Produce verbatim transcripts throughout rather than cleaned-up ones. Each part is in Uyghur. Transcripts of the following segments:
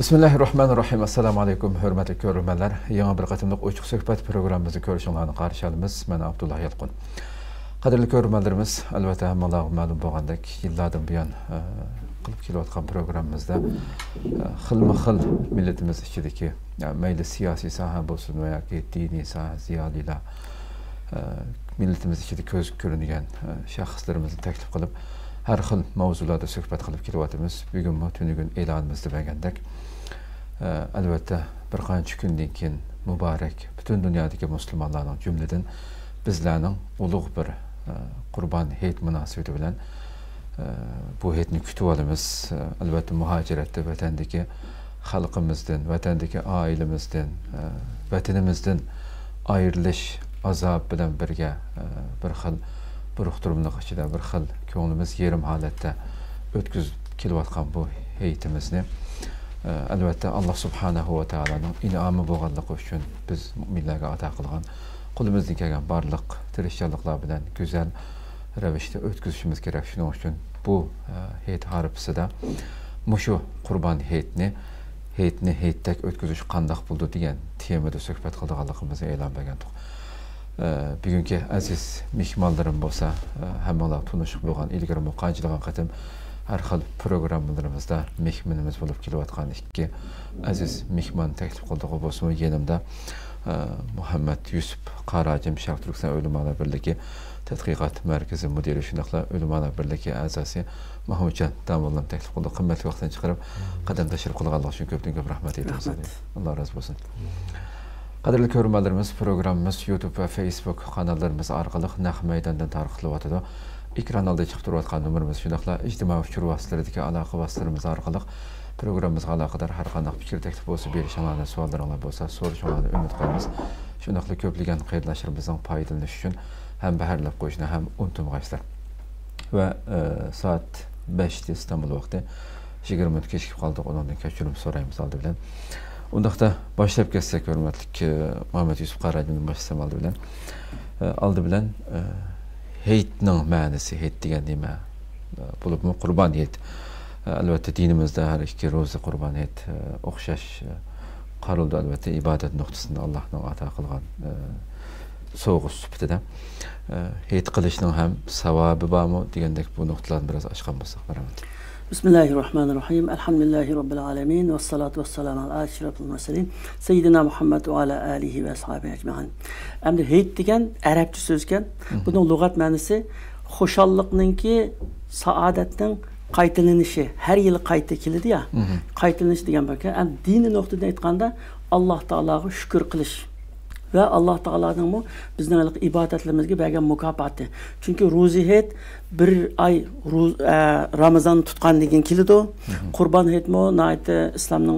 بىسمىللاھىررەھمانىررەھىم. ئەسسالامۇ ئەلەيكۇم، ھۆرمەتلىك كۆرۈرمەنلەر. يېڭى بىر قېتىملىق ئوچۇق سۆھبەت پروگراممىمىزنى كۆرۈشۈڭلارنى قارشى ئالىمىز. مەن ئابدۇللا يالقۇن. قەدىرلىك كۆرۈرمەنلىرىمىز، ئەلۋەتتە، ھەممىڭلارغا مەلۇم بولغاندەك، يىللاردىن بۇيان، ئە، قىلىپ كېلىۋاتقان پروگراممىمىزدا، ئە، خىلمۇ خىل مىللىتىمىز ئىچىدىكى، ئە، مەيلى سىياسىي ساھە بولسۇن ۋە ياكى دىنىي ساھە، زىيالىيلار، ئە، مىللىتىمىز ئىچىدە كۆزگە كۆرۈنگەن، ئە، شەخسلىرىمىزنى تەكلىپ قىلىپ، ھەر خىل مەۋزۇلاردا سۆھبەت قىلىپ كېلىۋاتىمىز. بۈگۈنمۇ تۈنۈگۈن ئېلانىمىزدا بەرگەندەك، ئە، ئەلۋەتتە، بىر قانچە كۈندىن كېيىن مۇبارەك پۈتۈن دۇنيادىكى مۇسۇلمانلارنىڭ، جۈملىدىن بىزلەرنىڭ ئۇلۇغ بىر، ئە، قۇربان ھېيت مۇناسىۋىتى بىلەن، ئە، بۇ ھېيتنى كۈتۈۋالىمىز. ئە، ئەلۋەتتە، مۇھاجىرەتتە ۋەتەندىكى خەلقىمىزدىن، ۋەتەندىكى ئائىلىمىزدىن، ئە، ۋەتىنىمىزدىن ئايرىلىش ئازابى بىلەن بىرگە، ئە، بىر خىل بۇرۇقتۇرۇملۇق ئىچىدە، بىر خىل كۆڭلىمىز يېرىم ھالەتتە ئۆتكۈزۈپ كېلىۋاتقان بۇ ھېيتىمىزنى، ئە، ئەلۋەتتە، ئاللا سۇبھانەھۇ ۋە تائالانىڭ ئىنئامى بولغانلىقى ئۈچۈن بىز مۆمىنلەرگە ئاتا قىلغان، قولىمىزدىن كەلگەن بارلىق تىرىشچانلىقلار بىلەن گۈزەل رەۋىشتە ئۆتكۈزۈشىمىز كېرەك. شۇنىڭ ئۈچۈن بۇ، ئە، ھېيت ھارپىسىدا مۇشۇ قۇربان ھېيتنى، ھېيتنى ھېيتتەك ئۆتكۈزۈش قانداق بولىدۇ دېگەن تېمىدا سۆھبەت قىلىدىغانلىقىمىزنى ئېلان بەرگەنتۇق. ئە، بۈگۈنكى ئەزىز مېھمانلىرىم بولسا، ئە، ھەممىڭلار تونۇشلۇق بولغان، ئىلگىرىمۇ قانچىلىغان قېتىم ھەر خىل پروگراممىلىرىمىزدا مېھمىنىمىز بولۇپ كېلىۋاتقان ئىككى ئەزىز مېھمان تەكلىپ قىلدۇق بولسىمۇ، يېنىمدا، ئە، مۇھەممەد يۈسۈپ قاراجىم، شەرقىي تۈركىستان ئۆلىمالار بىرلىكى تەتقىقات مەركىزى مۇدىرى، شۇنداقلا ئۆلىمالار بىرلىكى ئەزاسى مەھمۇتجان داموللام تەكلىپ قىلدۇق. قىممەتلىك ۋاقتىنى چىقىرىپ، قەدەم تەشرىپ قىلغانلىقى ئۈچۈن كۆپتىن كۆپ رەھمەت ئېيتىمىز. رەھمەت. ئاللا رازى بولسۇن. قەدىرلىك كۆرۈرمەنلىرىمىز، پروگراممىمىز يۇتۇب ۋە فېيسبۇك قاناللىرىمىز ئارقىلىق نەق مەيداندىن تارقىتىلىۋاتىدۇ. ئېكران ئالدىدا چىقىپ تۇرۇۋاتقان نومۇرىمىز، شۇنداقلا ئىجتىمائىي ئۇچۇر ۋاسىتىلىرىدىكى ئالاقە ۋاسىتىلىرىمىز ئارقىلىق پروگراممىمىزغا ئالاقىدار ھەر قانداق پىكىر، تەكلىپ بولسا بېرىشىڭلارنى، سوئاللىرىڭلار بولسا سورىشىڭلارنى ئۈمىد قىلىمىز. شۇنداقلا كۆپلىگەن قېرىنداشلىرىمىزنىڭ پايدىلىنىشى ئۈچۈن ھەمبەھىرلەپ قويۇشنى ھەم ئۇنتۇمىغايسىلەر. ۋە، ئە، سائەت بەشتە ئىستانبۇل ۋاقتى، يىگىرمە مىنۇت كېچىكىپ قالدۇق، ئۇنىڭدىن كەچۈرۈم سورايمىز ئالدى بىلەن. ئۇنداقتا باشلاپ كەتسەك، ھۆرمەتلىك، ئە، مۇھەممەد يۈسۈپ قاراجىمدىن باشلىسام ئالدى بىلەن. ئە، ئالدى بىلەن، ئە، ھېيتنىڭ مەنىسى، ھېيت دېگەن نېمە؟ ئە، بولۇپمۇ قۇربان ھېيت. ئە، ئەلۋەتتە، دىنىمىزدە ھەر ئىككى روزا قۇربان ھېيت، ئە، ئوخشاش، ئە، قارىلىدۇ. ئەلۋەتتە، ئىبادەت نۇقتىسىدىن ئاللاھنىڭ ئاتا قىلغان، ئە، سوۋغىسى سۈپىتىدە، ئە، ھېيت قىلىشنىڭ ھەم ساۋابى بارمۇ دېگەندەك بۇ نۇقتىلارنى بىراز ئاچقان بولساق، مەرھەمەت. بىسمىللاھىررەھمانىررەھىم. ئەلھەمدۇلىللاھى رەببىل ئالەمىن. ۋەسسالاتۇ ۋەسسالامۇ ئەلا ئەشرەفىل مۇرسەلىن. سەييىدىنا مۇھەممەد ۋە ئەلا ئالىھى ۋە ئەسھابىھى ئەجمەئىن. ئەمدى ھېيت دېگەن ئەرەبچە سۆزكەن. مم. بۇنىڭ لۇغەت مەنىسى خۇشاللىقنىڭكى، سائادەتنىڭ قايتىلىنىشى. ھەر يىلى قايتا كېلىدۇ يا. مم. قايتىلىنىش دېگەن باركەن. ئەمدى دىنىي نۇقتىدىن ئېيتقاندا، ئاللاھ تائالاغا شۈكۈر قىلىش. ۋە ئاللاھ تائالانىڭمۇ بىزنىڭ ھېلىقى ئىبادەتلىرىمىزگە بەرگەن مۇكاپاتى. چۈنكى روزا ھېيت بىر ئاي روز-، ئە، رامىزان تۇتقاندىن كېيىن كېلىدۇ. مم. قۇربان ھېيتمۇ ناھايىتى ئىسلامنىڭ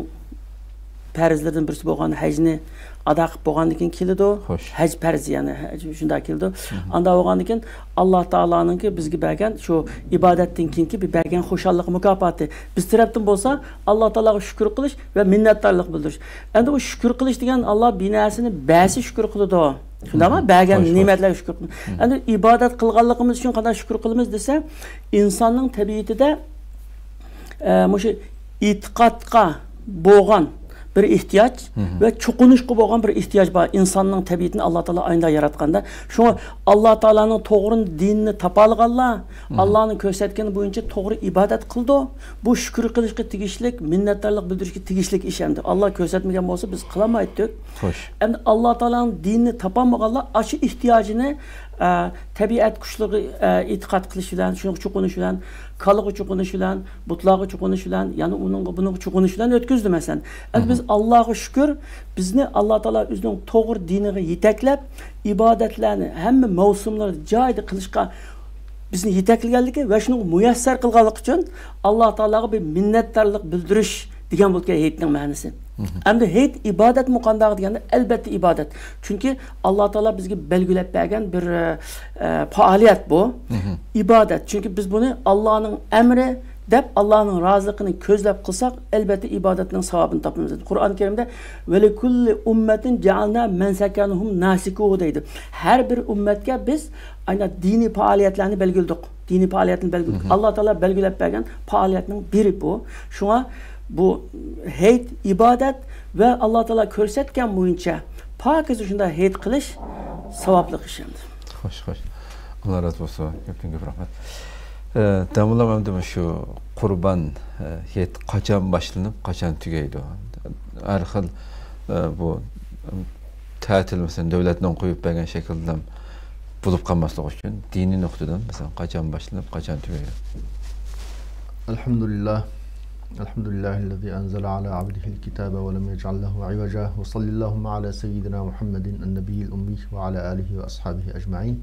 پەرزلىرىدىن بىرسى بولغان ھەجنى ئادا قىلىپ بولغاندىن كېيىن كېلىدۇ. خوش. ھەج پەرز، يەنى ھەج شۇنداق كېلىدۇ. مم. ئاندا بولغاندىن كېيىن ئاللاھ تائالانىڭكى بىزگە بەرگەن شۇ ئىبادەتتىن كېيىنكى بىر بەرگەن خۇشاللىق مۇكاپاتى. بىز تەرەپتىن بولسا ئاللاھ تائالاغا شۈكۈر قىلىش ۋە مىننەتدارلىق بىلدۈرۈش. ئەمدى ئۇ شۈكۈر قىلىش دېگەن، ئاللاھ بىر نەرسىنى بەرسە شۈكۈر قىلىدۇ. شۇنداقمۇ؟ مم. بەرگەن خوش، خوش. نېمەتلەرگە شۈكۈر قىلىدۇ. مم. ئەمدى ئىبادەت قىلغانلىقىمىز ئۈچۈن قانداق شۈكۈر قىلىمىز دېسە، ئىنساننىڭ تەبىئىتىدە، ئە، مۇشۇ ئېتىقادقا بولغان بىر ئېھتىياج مم. ۋە چوقۇنۇشقا بولغان بىر ئېھتىياج بار. ئىنساننىڭ تەبىئىتىنى ئاللاھ تائالا ئاينىدا ياراتقاندا. شۇڭا ئاللاھ تائالانىڭ توغرا دىنىنى تاپالىغانلار مم. ئاللاھنىڭ كۆرسەتكىنى بويىچە توغرا ئىبادەت قىلىدۇ. بۇ شۈكۈر قىلىشقا تېگىشلىك، مىننەتدارلىق بىلدۈرۈشكە تېگىشلىك ئىش ئەمدى. ئاللاھ كۆرسەتمىگەن بولسا، بىز قىلالمايتتۇق. خوش. ئەمدى ئاللاھ تائالانىڭ دىنىنى تاپالمىغانلار ئاشۇ ئېھتىياجىنى، ئە، تەبىئەت كۈچلىرىگە، ئە، ئېتىقاد قىلىش بىلەن، شۇنىڭغا چوقۇنۇش بىلەن، كالىغا چوقۇنۇش بىلەن، بۇتلارغا چوقۇنۇش بىلەن، يەنە ئۇنىڭغا، بۇنىڭغا چوقۇنۇش بىلەن ئۆتكۈزدى، مەسىلەن. ئەمدى بىز مم. ئاللاھقا شۈكۈر، بىزنى ئاللاھ تائالا ئۆزىنىڭ توغرا دىنىغا يېتەكلەپ، ئىبادەتلەرنى ھەممە مەۋسۇملاردا جايىدا قىلىشقا بىزنى يېتەكلىگەنلىكى ۋە شۇنىڭغا مۇيەسسەر قىلغانلىقى ئۈچۈن ئاللاھ تائالاغا بىر مىننەتدارلىق بىلدۈرۈش دېگەن بولىدىكەن ھېيتنىڭ مەنىسى. مم. ئەمدى ھېيت ئىبادەتمۇ قانداق دېگەندە، ئەلبەتتە ئىبادەت. چۈنكى ئاللاھ تائالا بىزگە بەلگىلەپ بەرگەن بىر، ئە، پائالىيەت بۇ. مم. ئىبادەت. چۈنكى بىز بۇنى ئاللاھنىڭ ئەمرى دەپ، ئاللاھنىڭ رازىلىقىنى كۆزلەپ قىلساق، ئەلبەتتە ئىبادەتنىڭ ساۋابىنى تاپىمىز. قۇرئان كەرىمدە، ۋەلىكۇللى ئۇممەتىن جەئەلنا مەنسەكەنىھۇم ناسىكۇھۇ دەيدۇ. ھەر بىر ئۈممەتكە بىز ئاينا دىنىي پائالىيەتلەرنى بەلگىلىدۇق. دىنىي پائالىيەتنى بەلگىلىدۇق. مم. ئاللاھ تائالا بەلگىلەپ بەرگەن پائالىيەتنىڭ بىرى بۇ. شۇڭا بۇ ھېيت ئىبادەت ۋە ئاللا تائالا كۆرسەتكەن بويىچە پاكىز شۇنداق ھېيت قىلىش ساۋابلىق ئىش ئەمدى. خوش، خوش. ئاللا رازى بولسۇن. كۆپتىن كۆپ رەھمەت. ئە، داموللام، ئەمدى مۇشۇ قۇربان، ئە، ھېيت قاچان باشلىنىپ، قاچان تۈگەيدۇ؟ ھەر خىل، ئە، بۇ، ئەم، تەتىل، مەسىلەن، دۆلەتنىڭ قويۇپ بەرگەن شەكلىدە بولۇپ قالماسلىقى ئۈچۈن دىنىي نۇقتىدىن، مەسىلەن، قاچان باشلىنىپ، قاچان تۈگەيدۇ؟ الحمد لله. الحمد لله الذي أنزل على عبده الكتاب ولم يجعل له عوجا. وصل اللهم على سيدنا محمد النبي الأمي وعلى آله وأصحابه أجمعين.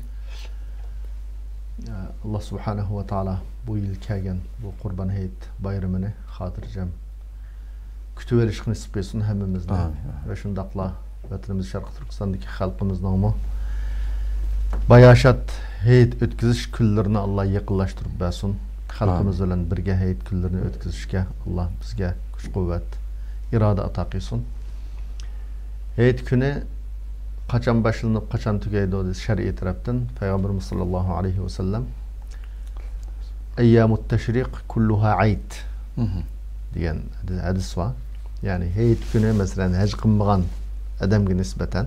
ئاللا سۇبھانەھۇ ۋە تائالا بۇ يىل كەلگەن بۇ قۇربان ھېيت بايرىمىنى خاتىرجەم كۈتۈۋېلىشقا نېسىپ قىلسۇن ھەممىمىزنى. ئامىن. ۋە شۇنداقلا ۋەتىنىمىز شەرقىي تۈركىستاندىكى خەلقىمىزنىڭمۇ باياشات ھېيت ئۆتكۈزۈش كۈنلىرىنى ئاللا يېقىنلاشتۇرۇپ بەرسۇن. خەلقىمىز ئامىن. بىلەن بىرگە ھېيت كۈنلىرىنى ئۆتكۈزۈشكە ئاللا بىزگە كۈچ-قۇۋۋەت، ئىرادە ئاتا قىلسۇن. ھېيت كۈنى قاچان باشلىنىپ، قاچان تۈگەيدۇ دېسە، شەرئىي تەرەپتىن پەيغەمبىرىمىز ساللاللاھۇ ئەلەيھى ۋەسەللەم، «ئەييامۇت تەشرىق كۇللۇھا ئەيد» مهم. دېگەن ھەدىس بار. يەنى ھېيت كۈنى، مەسىلەن، ھەج قىلمىغان ئادەمگە نىسبەتەن،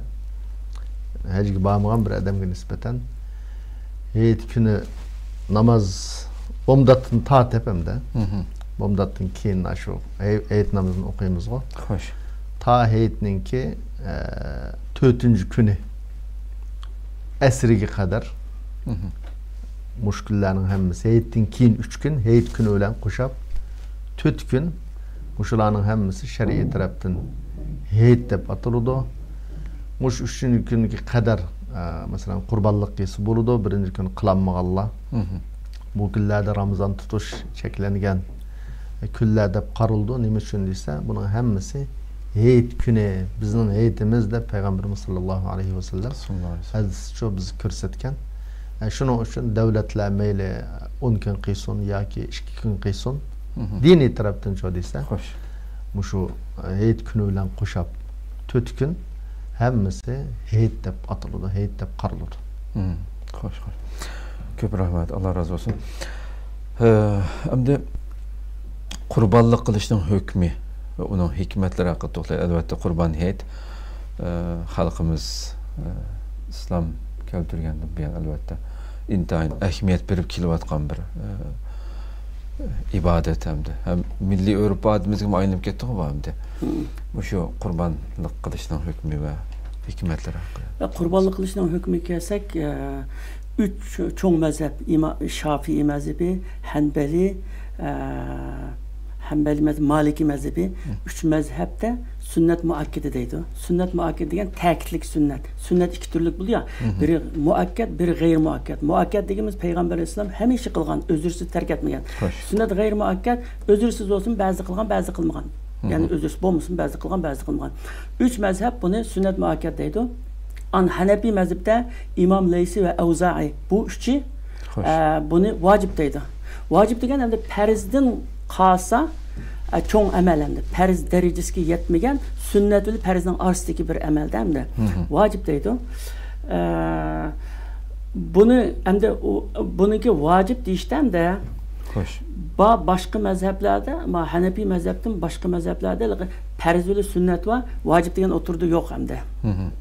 ھەجگە بارمىغان بىر ئادەمگە نىسبەتەن ھېيت كۈنى ناماز بامداتتىن تارتىپ ھەمدە مهم. بامداتتىن كېيىن شۇ ھېي-، ھېيت نامىزىنى ئوقۇيمىزغۇ. خوش. تا ھېيتنىڭكى، ئە، تۆتىنچى كۈنى ئەسىرگە قەدەر مهم. مۇشۇ كۈنلەرنىڭ ھەممىسى، ھېيتتىن كېيىن ئۈچ كۈن، ھېيت كۈنى بىلەن قوشاپ تۆت كۈن، مۇشۇلارنىڭ ھەممىسى شەرئىي تەرەپتىن ھېيت دەپ ئاتىلىدۇ. مۇشۇ ئۈچىنچى كۈنگە قەدەر، ئە، مەسىلەن، قۇربانلىق قىلسا بولىدۇ، بىرىنچى كۈنى قىلالمىغانلار. مهم. بۇ كۈنلەردە رامىزان تۇتۇش چەكلەنگەن كۈنلەر دەپ قارىلىدۇ. نېمە ئۈچۈن دېسە، بۇنىڭ ھەممىسى ھېيت كۈنى، بىزنىڭ ھېيتىمىز دەپ پەيغەمبىرىمىز ساللاللاھۇ ئەلەيھى ۋەسەللەم ساللاللاھۇ ئەلەيھى ۋەسەللەم. ھەدىسىچۇ بىز كۆرسەتكەن. ئە، شۇنىڭ ئۈچۈن دۆلەتلەر مەيلى ئون كۈن قىلسۇن ياكى ئىككى كۈن قىلسۇن، مهم. دىنىي تەرەپتىنچۇ دېسە، خوش. مۇشۇ، ئە، ھېيت كۈنى بىلەن قوشاپ تۆت كۈن ھەممىسى ھېيت دەپ ئاتىلىدۇ، ھېيت دەپ قارىلىدۇ. مم، خوش، خوش. كۆپ رەھمەت، ئاللا رازى بولسۇن. ھە، ئەمدى قۇربانلىق قىلىشنىڭ ھۆكمى ۋە ئۇنىڭ ھېكمەتلىرى ھەققىدە توختايلى. ئەلۋەتتە، قۇربان ھېيت، ئە، خەلقىمىز، ئە، ئىسلام كەلتۈرگەندىن بۇيان، ئەلۋەتتە، ئىنتايىن ئەھمىيەت بېرىپ كېلىۋاتقان بىر، ئە، ئىبادەت ھەمدە ھەم مىللىي ئۆرپ-ئادىتىمىزگىمۇ ئايلىنىپ كەتتىغۇ بۇ ئەمدى. مم. مۇشۇ قۇربانلىق قىلىشنىڭ ھۆكمى ۋە ھېكمەتلىرى ھەققىدە. قۇربانلىق قىلىشنىڭ ھۆكمىگە كەلسەك، ئە، ئۈچ چوڭ مەزھەپ، ئىما-، شافىئىي مەزھىپى، ھەنبەلى، ئە، ھەنبەلى مەزھەپ، مالىكىي مەزھىپى، مم. ئۈچ مەزھەپتە سۈننەت مۇئەككەدە دەيدۇ. سۈننەت مۇئەككەدە دېگەن تەكىتلىك سۈننەت. سۈننەت ئىككى تۈرلۈك بولىدۇ يا، مم. بىرى مۇئەككەد، بىرى غەيرىي مۇئەككەد. مۇئەككەد دېگىنىمىز پەيغەمبەر ئەلەيھىسسالام ھەمىشە قىلغان، ئۆزرىسىز تەرك ئەتمىگەن. خوش. سۈننەت غەيرىي مۇئەككەد، ئۆزرىسىز بولسىمۇ بەزى قىلغان، بەزى قىلمىغان. يەنى مم. ئۆزرىسىز بولمىسىمۇ بەزى قىلغان، بەزى قىلمىغان. ئۈچ مەزھەپ بۇنى سۈننەت مۇئەككەد دەيدۇ. ئان ھەنەپىي مەزھەپتە ئىمام لەيسى ۋە ئەۋزائىي، بۇ ئۈچى، خوش. ئە، بۇنى ۋاجىپ دەيدۇ. ۋاجىپ دېگەن ئەمدى پەرزدىن قالسا، ئە، چوڭ ئەمەل ئەمدى. پەرز دەرىجىسىگە يەتمىگەن سۈننەت بىلەن پەرزنىڭ ئارىسىدىكى بىر ئەمەلدە ئەمدى. مم. ۋاجىپ دەيدۇ. ئە، بۇنى ئەمدى ئۇ، بۇنىڭكى ۋاجىپ دېيىشتە ئەمدى خوش. با-، باشقا مەزھەپلەردە، ما، ھەنەپىي مەزھەپتىن باشقا مەزھەپلەردە پەرز بىلەن سۈننەت ۋە ۋاجىپ دېگەن ئوتتۇرىدا يوق ئەمدى. مم.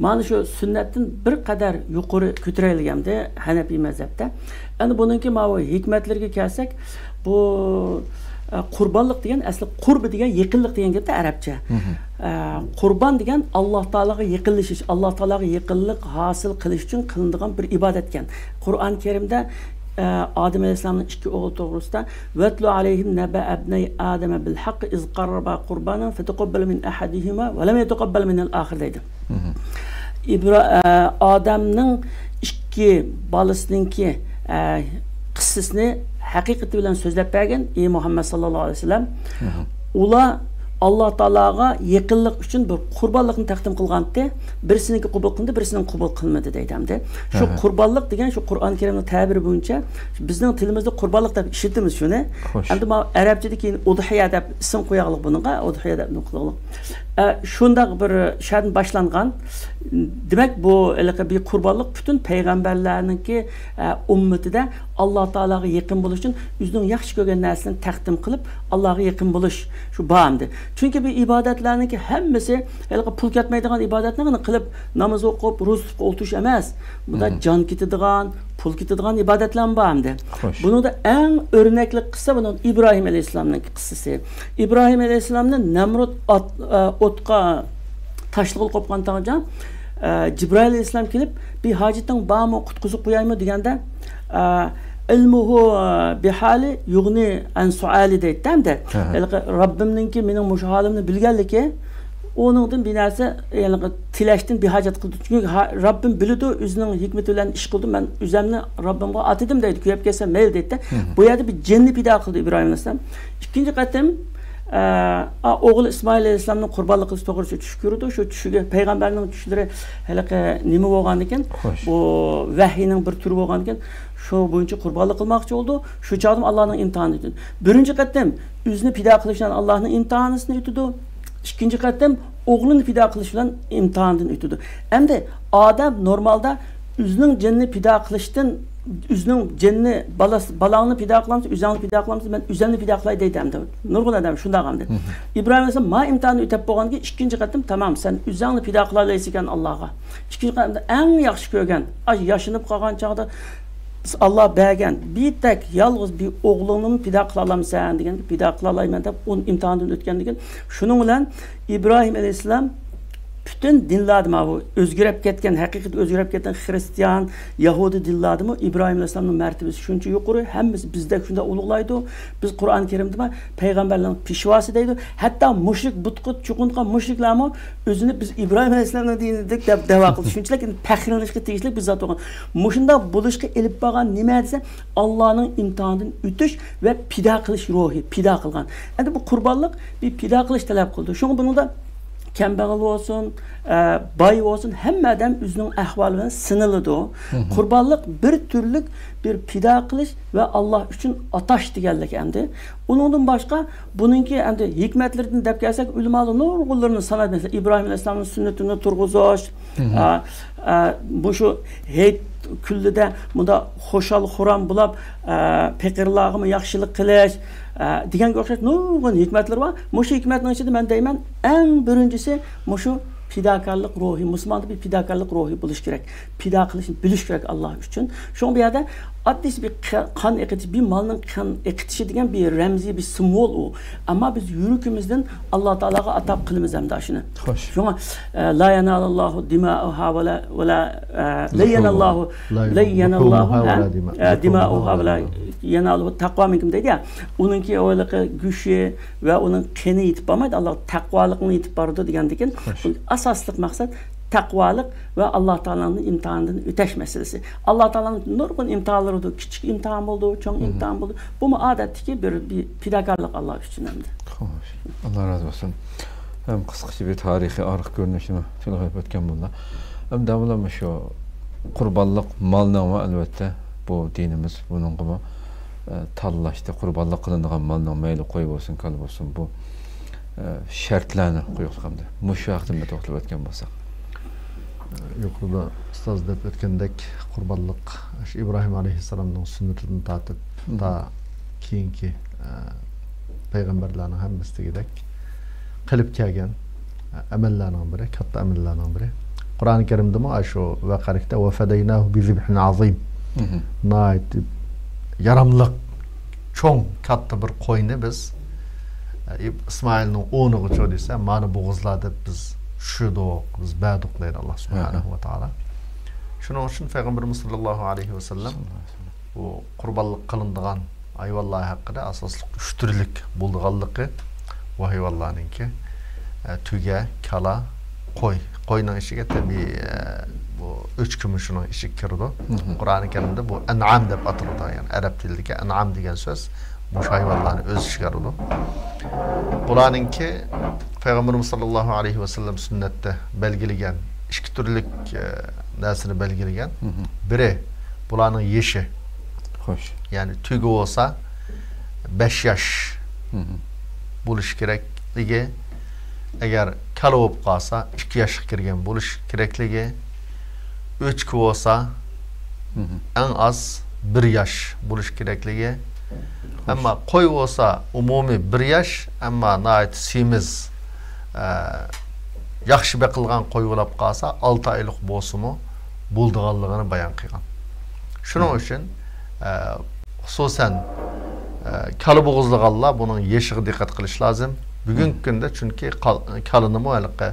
مانا شۇ سۈننەتتىن بىر قەدەر يۇقىرى كۆتۈرەيلى ئەمدى ھەنەپىي مەزھەپتە. ئەمدى بۇنىڭكى ماۋۇ ھېكمەتلىرىگە كەلسەك، بۇ، ئە، قۇربانلىق دېگەن ئەسلى قۇرب دېگەن يېقىنلىق دېگەن گەپتە ئەرەبچە. مم. ئە، قۇربان دېگەن ئاللا تائالاغا يېقىنلىشىش، ئاللا تائالاغا يېقىنلىق ھاسىل قىلىش ئۈچۈن قىلىنىدىغان بىر ئىبادەتكەن. قۇرئان كەرىمدە، ئە، ئادەم ئەلەيھىسسالامنىڭ ئىككى ئوغلى توغرىسىدا، «ۋەتلۇ ئەلەيھىم نەبەئە ئىبنەي ئادەمە بىل ھەقق ئىز قەررەبا قۇربانەن فەتەقەببەلە مىن ئەھەدىھىما ۋە لەم يەتەقەببەل مىنەل ئاخىر» دەيدۇ. مم. ئىبرا-، ئە، ئادەمنىڭ ئىككى بالىسىنىڭكى، ئە، قىسسىسىنى ھەقىقىتى بىلەن سۆزلەپ بەرگىن، ئى مۇھەممەد ساللاللاھۇ ئەلەيھى ۋەسەللەم. مم. ئۇلار ئاللا تائالاغا يېقىنلىق ئۈچۈن بىر قۇربانلىقنى تەقدىم قىلغانتى، بىرسىنىڭكى قوبۇل قىلىندى، بىرسىنىڭ قوبۇل قىلمىدى دەيدۇ ئەمدى. شۇ ئەھە. قۇربانلىق دېگەن شۇ قۇرئان كەرىمنىڭ تەبىرى بويىچە بىزنىڭ تىلىمىزدا قۇربانلىق دەپ ئىشلىتىمىز شۇنى. خوش. ئەمدى ماۋۇ ئەرەبچىدىكى ئۇدھىيە دەپ ئىسىم قوياغلىق بۇنىڭغا، ئۇدھىيە دەپ نېمە قىلغلىق. ئە، شۇنداق بىر شەدىن باشلانغان. دېمەك، بۇ ھېلىقى بىر قۇربانلىق پۈتۈن پەيغەمبەرلەرنىڭكى، ئە، ئۈممىتىدە ئاللا تائالاغا يېقىن بولۇش ئۈچۈن ئۆزىنىڭ ياخشى كۆرگەن نەرسىنى تەقدىم قىلىپ، ئاللاغا يېقىن بولۇش شۇ بار ئەمدى. چۈنكى بۇ ئىبادەتلەرنىڭكى ھەممىسى ھېلىقى پۇل كەتمەيدىغان ئىبادەتلەرنى قىلىپ، ناماز ئوقۇپ، روزا تۇتۇپ ئولتۇرۇش ئەمەس. بۇندا جان كېتىدىغان، پۇل كېتىدىغان ئىبادەتلەرمۇ بار ئەمدى. خوش. بۇنىڭدا ئەڭ ئۆرنەكلىك قىسسا بۇنىڭ ئىبراھىم ئەلەيھىسسالامنىڭ قىسسىسى. ئىبراھىم ئەلەيھىسسالامنى نەمرۇت ئات-، ئە، ئوتقا تاشلىغىلى قوپقان تاڭجا، ئە، جىبرائىل ئەلەيھىسسالام كېلىپ، «بىر ھاجىتىڭ بارمۇ، قۇتقۇزۇپ قويايمۇ؟» دېگەندە، ئە، «ئىلمۇھۇ، ئە، بىھالى يۇغنى ئەن سوئالى» دەيتتى ھەمدە. ھە، ھە. ھېلىقى رەببىمنىڭكى مېنىڭ مۇشۇ ھالىمنى بىلگەنلىكى، ئۇنىڭدىن بىر نەرسە، يەنى تىلەشتىن بىھاجەت قىلدى. چۈنكى ھا-، رەببىم بىلىدۇ، ئۆزىنىڭ ھېكمىتى بىلەن ئىش قىلىدۇ. مەن ئۆزەمنى رەببىمغا ئاتىدىم دەيدۇ، كۆيۈپ كەتسەم مەيلى دەيدۇ. ھە، ھە. بۇ يەردە بىر جىننى پىدا قىلدى ئىبراھىم ئەلەيھىسسالام. ئىككىنچى قېتىم، ئە، ئا، ئوغلى ئىسمائىل ئەلەيھىسسالامنى قۇربانلىق قىلىش توغرىسىدا چۈش كۆرىدۇ. شۇ چۈشىگە پەيغەمبەرنىڭ چۈشلىرى ھېلىقى نېمە بولغاندىكىن، خوش. بۇ ۋەھىينىڭ بىر تۈرى بولغاندىكىن، شۇ بويىچە قۇربانلىق قىلماقچى بولىدۇ. شۇ چاغدىمۇ ئاللانىڭ ئىمتىھانى ئۆتىدۇ. بىرىنچى قېتىم ئۆزىنى پىدا قىلىش بىلەن ئاللانىڭ ئىمتىھانىسىنى ئۆتىدۇ. ئىككىنچى قېتىم ئوغلىنى پىدا قىلىش بىلەن ئىمتىھاندىن ئۆتىدۇ. ئەمدى ئادەم نورمالدا ئۆزىنىڭ جېنىنى پىدا قىلىشتىن، ئۆزىنىڭ جېنىنى، بالىسى، بالاڭنى پىدا قىلامسىز، ئۆزۈڭنى پىدا قىلامسىز، مەن ئۆزۈمنى پىدا قىلاي دەيدۇ ئەمدى. نۇرغۇن ئادەم شۇنداق ئەمدى. مم. ئىبراھىم ئەلەيھىسسالام ما ئىمتىھاننى ئۆتەپ بولغاندىن كېيىن ئىككىنچى قېتىم، تامام، سەن ئۆزۈڭنى پىدا قىلالايسەن ئاللاغا. ئىككىنچى قېتىم ئەڭ ياخشى كۆرگەن، ئاش ياشىنىپ قالغان چاغدا ئاللا بەرگەن بىر تەك يالغۇز بىر ئوغلۇڭنىمۇ پىدا قىلالامسەن دېگەندە، پىدا قىلالايمەن دەپ ئۇنى ئىمتىھاندىن ئۆتكەندىكىن، شۇنىڭ بىلەن ئىبراھىم ئەلەيھىسسالام پۈتۈن دىنلاردا ماۋۇ ئۆزگىرىپ كەتكەن، ھەقىقەتەن ئۆزگىرىپ كەتكەن خىرىستىيان، يەھۇدىي دىنلاردىمۇ ئىبراھىم ئەلەيھىسسالامنىڭ مەرتىۋىسى شۇنچە يۇقىرى، ھەممىسى بىزدەك شۇنداق ئۇلۇغلايدۇ. بىز قۇرئان كېرىمدىمۇ پەيغەمبەرلەرنىڭ پېشۋاسى دەيدۇ. ھەتتا مۇشرىك، بۇتقا چوقۇنغان مۇشرىكلارمۇ ئۆزىنى بىز ئىبراھىم ئەلەيھىسسالامنىڭ دىنىدىكى دەپ دەۋا قىلدى. شۇنچىلىك ئەمدى پەخىرلىنىشكە تېگىشلىك بىر زات بولغان. مۇشۇنداق بولۇشقا ئېلىپ بارغان نېمە دېسە، ئاللانىڭ ئىمتىھانىدىن ئۆتۈش ۋە پىدا قىلىش روھى، پىدا قىلغان. ئەمدى بۇ قۇربانلىق بىر پىدا قىلىش تەلەپ قىلىدۇ. شۇڭا بۇنىڭدا كەمبەغەل بولسۇن، ئە، باي بولسۇن، ھەممە ئادەم ئۆزىنىڭ ئەھۋالى بىلەن سىنىلىدۇ. مم. قۇربانلىق بىر تۈرلۈك بىر پىدا قىلىش ۋە ئاللا ئۈچۈن ئاتاش دېگەنلىك ئەمدى. ئۇنىڭدىن باشقا بۇنىڭكى ئەمدى ھېكمەتلىرىدىن دەپ كەلسەك، ئۆلىمالار نۇرغۇنلىرىنى سانايدۇ. مەسىلەن، ئىبراھىم ئەلەيھىسسالامنىڭ سۈننىتىنى تۇرغۇزۇش، مم. ئە، ئە، مۇشۇ ھېيت كۈنلىرىدە مۇنداق خۇشال-خۇرام بولۇپ، ئە، پېقىرلارغىمۇ ياخشىلىق قىلىش، ئە، دېگەنگە ئوخشاش نۇرغۇن ھېكمەتلىرى بار. مۇشۇ ھېكمەتنىڭ ئىچىدە مەن دەيمەن، ئەڭ بىرىنچىسى مۇشۇ پىداكارلىق روھى، مۇسۇلماندا بىر پىداكارلىق روھى بولۇشى كېرەك. پىدا قىلىشنى بىلىش كېرەك ئاللا ئۈچۈن. شۇڭا بۇ يەردە ئاددىيسى بىر قا-، قان ئېقىتىش، بىر مالنىڭ قان ئېقىتىشى دېگەن بىر رەمزىي، بىر سىمۋول ئۇ. ئەمما بىز يۈرىكىمىزدىن ئاللا تائالاغا ئاتا قىلىمىز ئەمدى ئاشۇنى. خوش. شۇڭا، ئە، لا يەنالۇللاھۇ دىمائۇھا ۋە لا، ۋە لا، ئە، لا يەناللاھۇ، لا يەناللاھۇ، ھە، ئە، دىمائۇھا ۋە لا يەنالۇھۇ تەقۋا مىنكۇم دەيدۇ يا. ئۇنىڭكى ھېلىقى گۆشى ۋە ئۇنىڭ قېنى يېتىپ بارمايدۇ، ئاللا تەقۋالىقنى يېتىپ بارىدۇ دېگەندىكىن، خوش. بۇ ئاساسلىق مەقسەت تەقۋالىق ۋە ئاللا تائالانىڭ ئىمتىھانىدىن ئۆتەش مەسىلىسى. ئاللا تائالانىڭ نۇرغۇن ئىمتىھانلىرى بولىدۇ، كىچىك ئىمتىھان بولىدۇ، چوڭ مم. ئىمتىھان بولىدۇ. بۇمۇ ئادەتتىكى بىر، بىر پىداكارلىق ئاللا ئۈچۈن ئەمدى. خوش. ئاللا رازى بولسۇن. ھەم قىسقىچە بىر تارىخىي ئارقا كۆرۈنۈشنى تىلغا ئېلىپ ئۆتكەن بولدى. ئەمدى داۋاملىما شۇ قۇربانلىق مالنىڭمۇ ئەلۋەتتە بۇ دىنىمىز بۇنىڭغىمۇ، ئە، تاللاشتا قۇربانلىق قىلىنىدىغان مالنىڭ مەيلى قوي بولسۇن، كالا بولسۇن، بۇ، ئە، شەرتلەرنى قويۇپ قالدى. مۇشۇ ھەقتە بىر توختىلىپ ئۆتكەن بولساق. يۇقىرىدا ئۇستاز دەپ ئۆتكەندەك، قۇربانلىق شۇ ئىبراھىم ئەلەيھىسسالامنىڭ سۈننىتىدىن تارتىپ، مم. تا كېيىنكى، ئە، پەيغەمبەرلەرنىڭ ھەممىسى دېگۈدەك قىلىپ كەلگەن، ئە، ئەمەللەرنىڭ بىرى، كاتتا ئەمەللەرنىڭ بىرى. قۇرئان كەرىمدىمۇ ئاشۇ ۋەقەلىكتە، «وفديناه بذبح عظيم». مم. ناھايىتى ياراملىق، چوڭ، كاتتا بىر قوينى بىز، ئە، ئىسمائىلنىڭ ئورنىغىچۇ دېسە، مانا بوغۇزلار دەپ بىز چۈشۈردۇق، بىز بەردۇق دەيدۇ ئاللا سۇبھانەھۇ ۋە تائالا. شۇنىڭ ئۈچۈن پەيغەمبىرىمىز ساللاللاھۇ ئەلەيھى ۋەسەللەم بۇ قۇربانلىق قىلىنىدىغان ھايۋانلار ھەققىدە ئاساسلىق ئۈچ تۈرلۈك بولىدىغانلىقى، بۇ ھايۋانلارنىڭكى، ئە، تۆگە، كالا، قوي. قوينىڭ ئىچىگە تەبىئىي، ئە، بۇ ئۆچكىمۇ شۇنىڭ ئىچىگە كىرىدۇ. مم. قۇرئانى كەرىمدە بۇ ئەنئام دەپ ئاتىلىدۇ. يەنى ئەرەب تىلىدىكى ئەنئام دېگەن سۆز مۇشۇ ھايۋانلارنى ئۆز ئىچىگە ئالىدۇ. بۇلارنىڭكى پەيغەمبىرىمىز ساللاللاھۇ ئەلەيھى ۋەسەللەم سۈننەتتە بەلگىلىگەن ئىككى تۈرلۈك، ئە، نەرسىنى بەلگىلىگەن. مم. بىرى، بۇلارنىڭ يېشى. خوش. يەنى تۆگە بولسا بەش ياش مم. بولۇشى كېرەكلىكى، ئەگەر كالا بولۇپ قالسا، ئىككى ياشقا كىرگەن بولۇش كېرەكلىكى، ئۆچكە بولسا، ئەڭ ئاز بىر ياش بولۇش كېرەكلىكى، ئەمما قوي بولسا ئومۇمىي بىر ياش، ئەمما ناھايىتى سېمىز، ئە، ياخشى بېقىلغان قوي بولۇپ قالسا، ئالتە ئايلىق بولسىمۇ بولىدىغانلىقىنى بايان قىلغان. شۇنىڭ ئۈچۈن، ئە، خۇسۇسەن، ئە، كالا بوغۇزلىغانلار بۇنىڭ يېشىغا دىققەت قىلىش لازىم. بۈگۈنكى كۈندە چۈنكى قال-، كالىنىمۇ ھېلىقى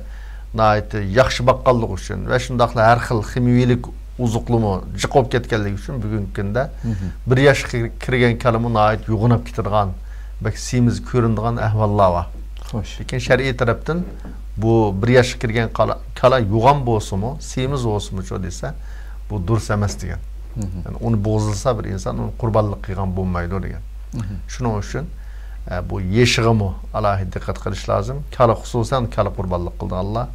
ناھايىتى ياخشى باققانلىقى ئۈچۈن ۋە شۇنداقلا ھەر خىل خىمىيىلىك ئوزۇقلىمۇ جىق بولۇپ كەتكەنلىكى ئۈچۈن بۈگۈنكى كۈندە بىر ياشقا كىر-، كىرگەن كالىمۇ ناھايىتى يوغىناپ كېتىدىغان، بەك سېمىز كۆرۈنىدىغان ئەھۋاللار بار. خوش. لېكىن شەرئىي تەرەپتىن بۇ بىر ياشقا كىرگەن كالا، كالا يوغان بولسىمۇ، سېمىز بولسىمۇچۇ دېسە، بۇ دۇرۇس ئەمەس دېگەن. يەنى ئۇنى بوغۇزلىسا بىر ئىنسان، ئۇنى قۇربانلىق قىلغان بولمايدۇ دېگەن. شۇنىڭ ئۈچۈن، ئە، بۇ يېشىغىمۇ ئالاھىدە دىققەت قىلىش لازىم. كالا، خۇسۇسەن كالا قۇربانلىق قىلىدىغانلار،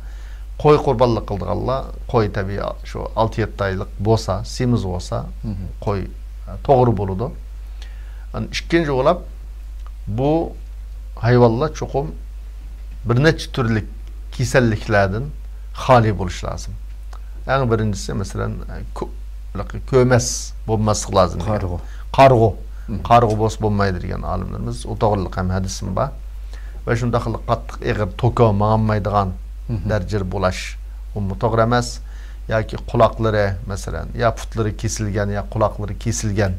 قوي قۇربانلىق قىلىدىغانلار، قوي تەبىئىي شۇ ئالتە يەتتە ئايلىق بولسا، سېمىز بولسا، قوي، ئە، توغرا بولىدۇ. ئىككىنچى بولاپ، بۇ ھايۋانلار چوقۇم بىر نەچچە تۈرلۈك كېسەللىكلەردىن خالىي بولۇشى لازىم. ئەڭ بىرىنچىسى، مەسىلەن، كۆ-، كۆمەس بولماسلىق لازىم دېگەن. قارىغۇ. قارىغۇ. قارىغۇ بولسا بولمايدۇ دېگەن ئالىملىرىمىز. ئۇ توغرىلىق ھەم ھەدىسىم بار. ۋە شۇنداقلا قاتتىق ئېغىر توكا ماڭالمايدىغان دەرىجىدە بولاش، ئۇمۇ توغرا ئەمەس. ياكى قۇلاقلىرى، مەسىلەن، يا پۇتلىرى كېسىلگەن، يا قۇلاقلىرى كېسىلگەن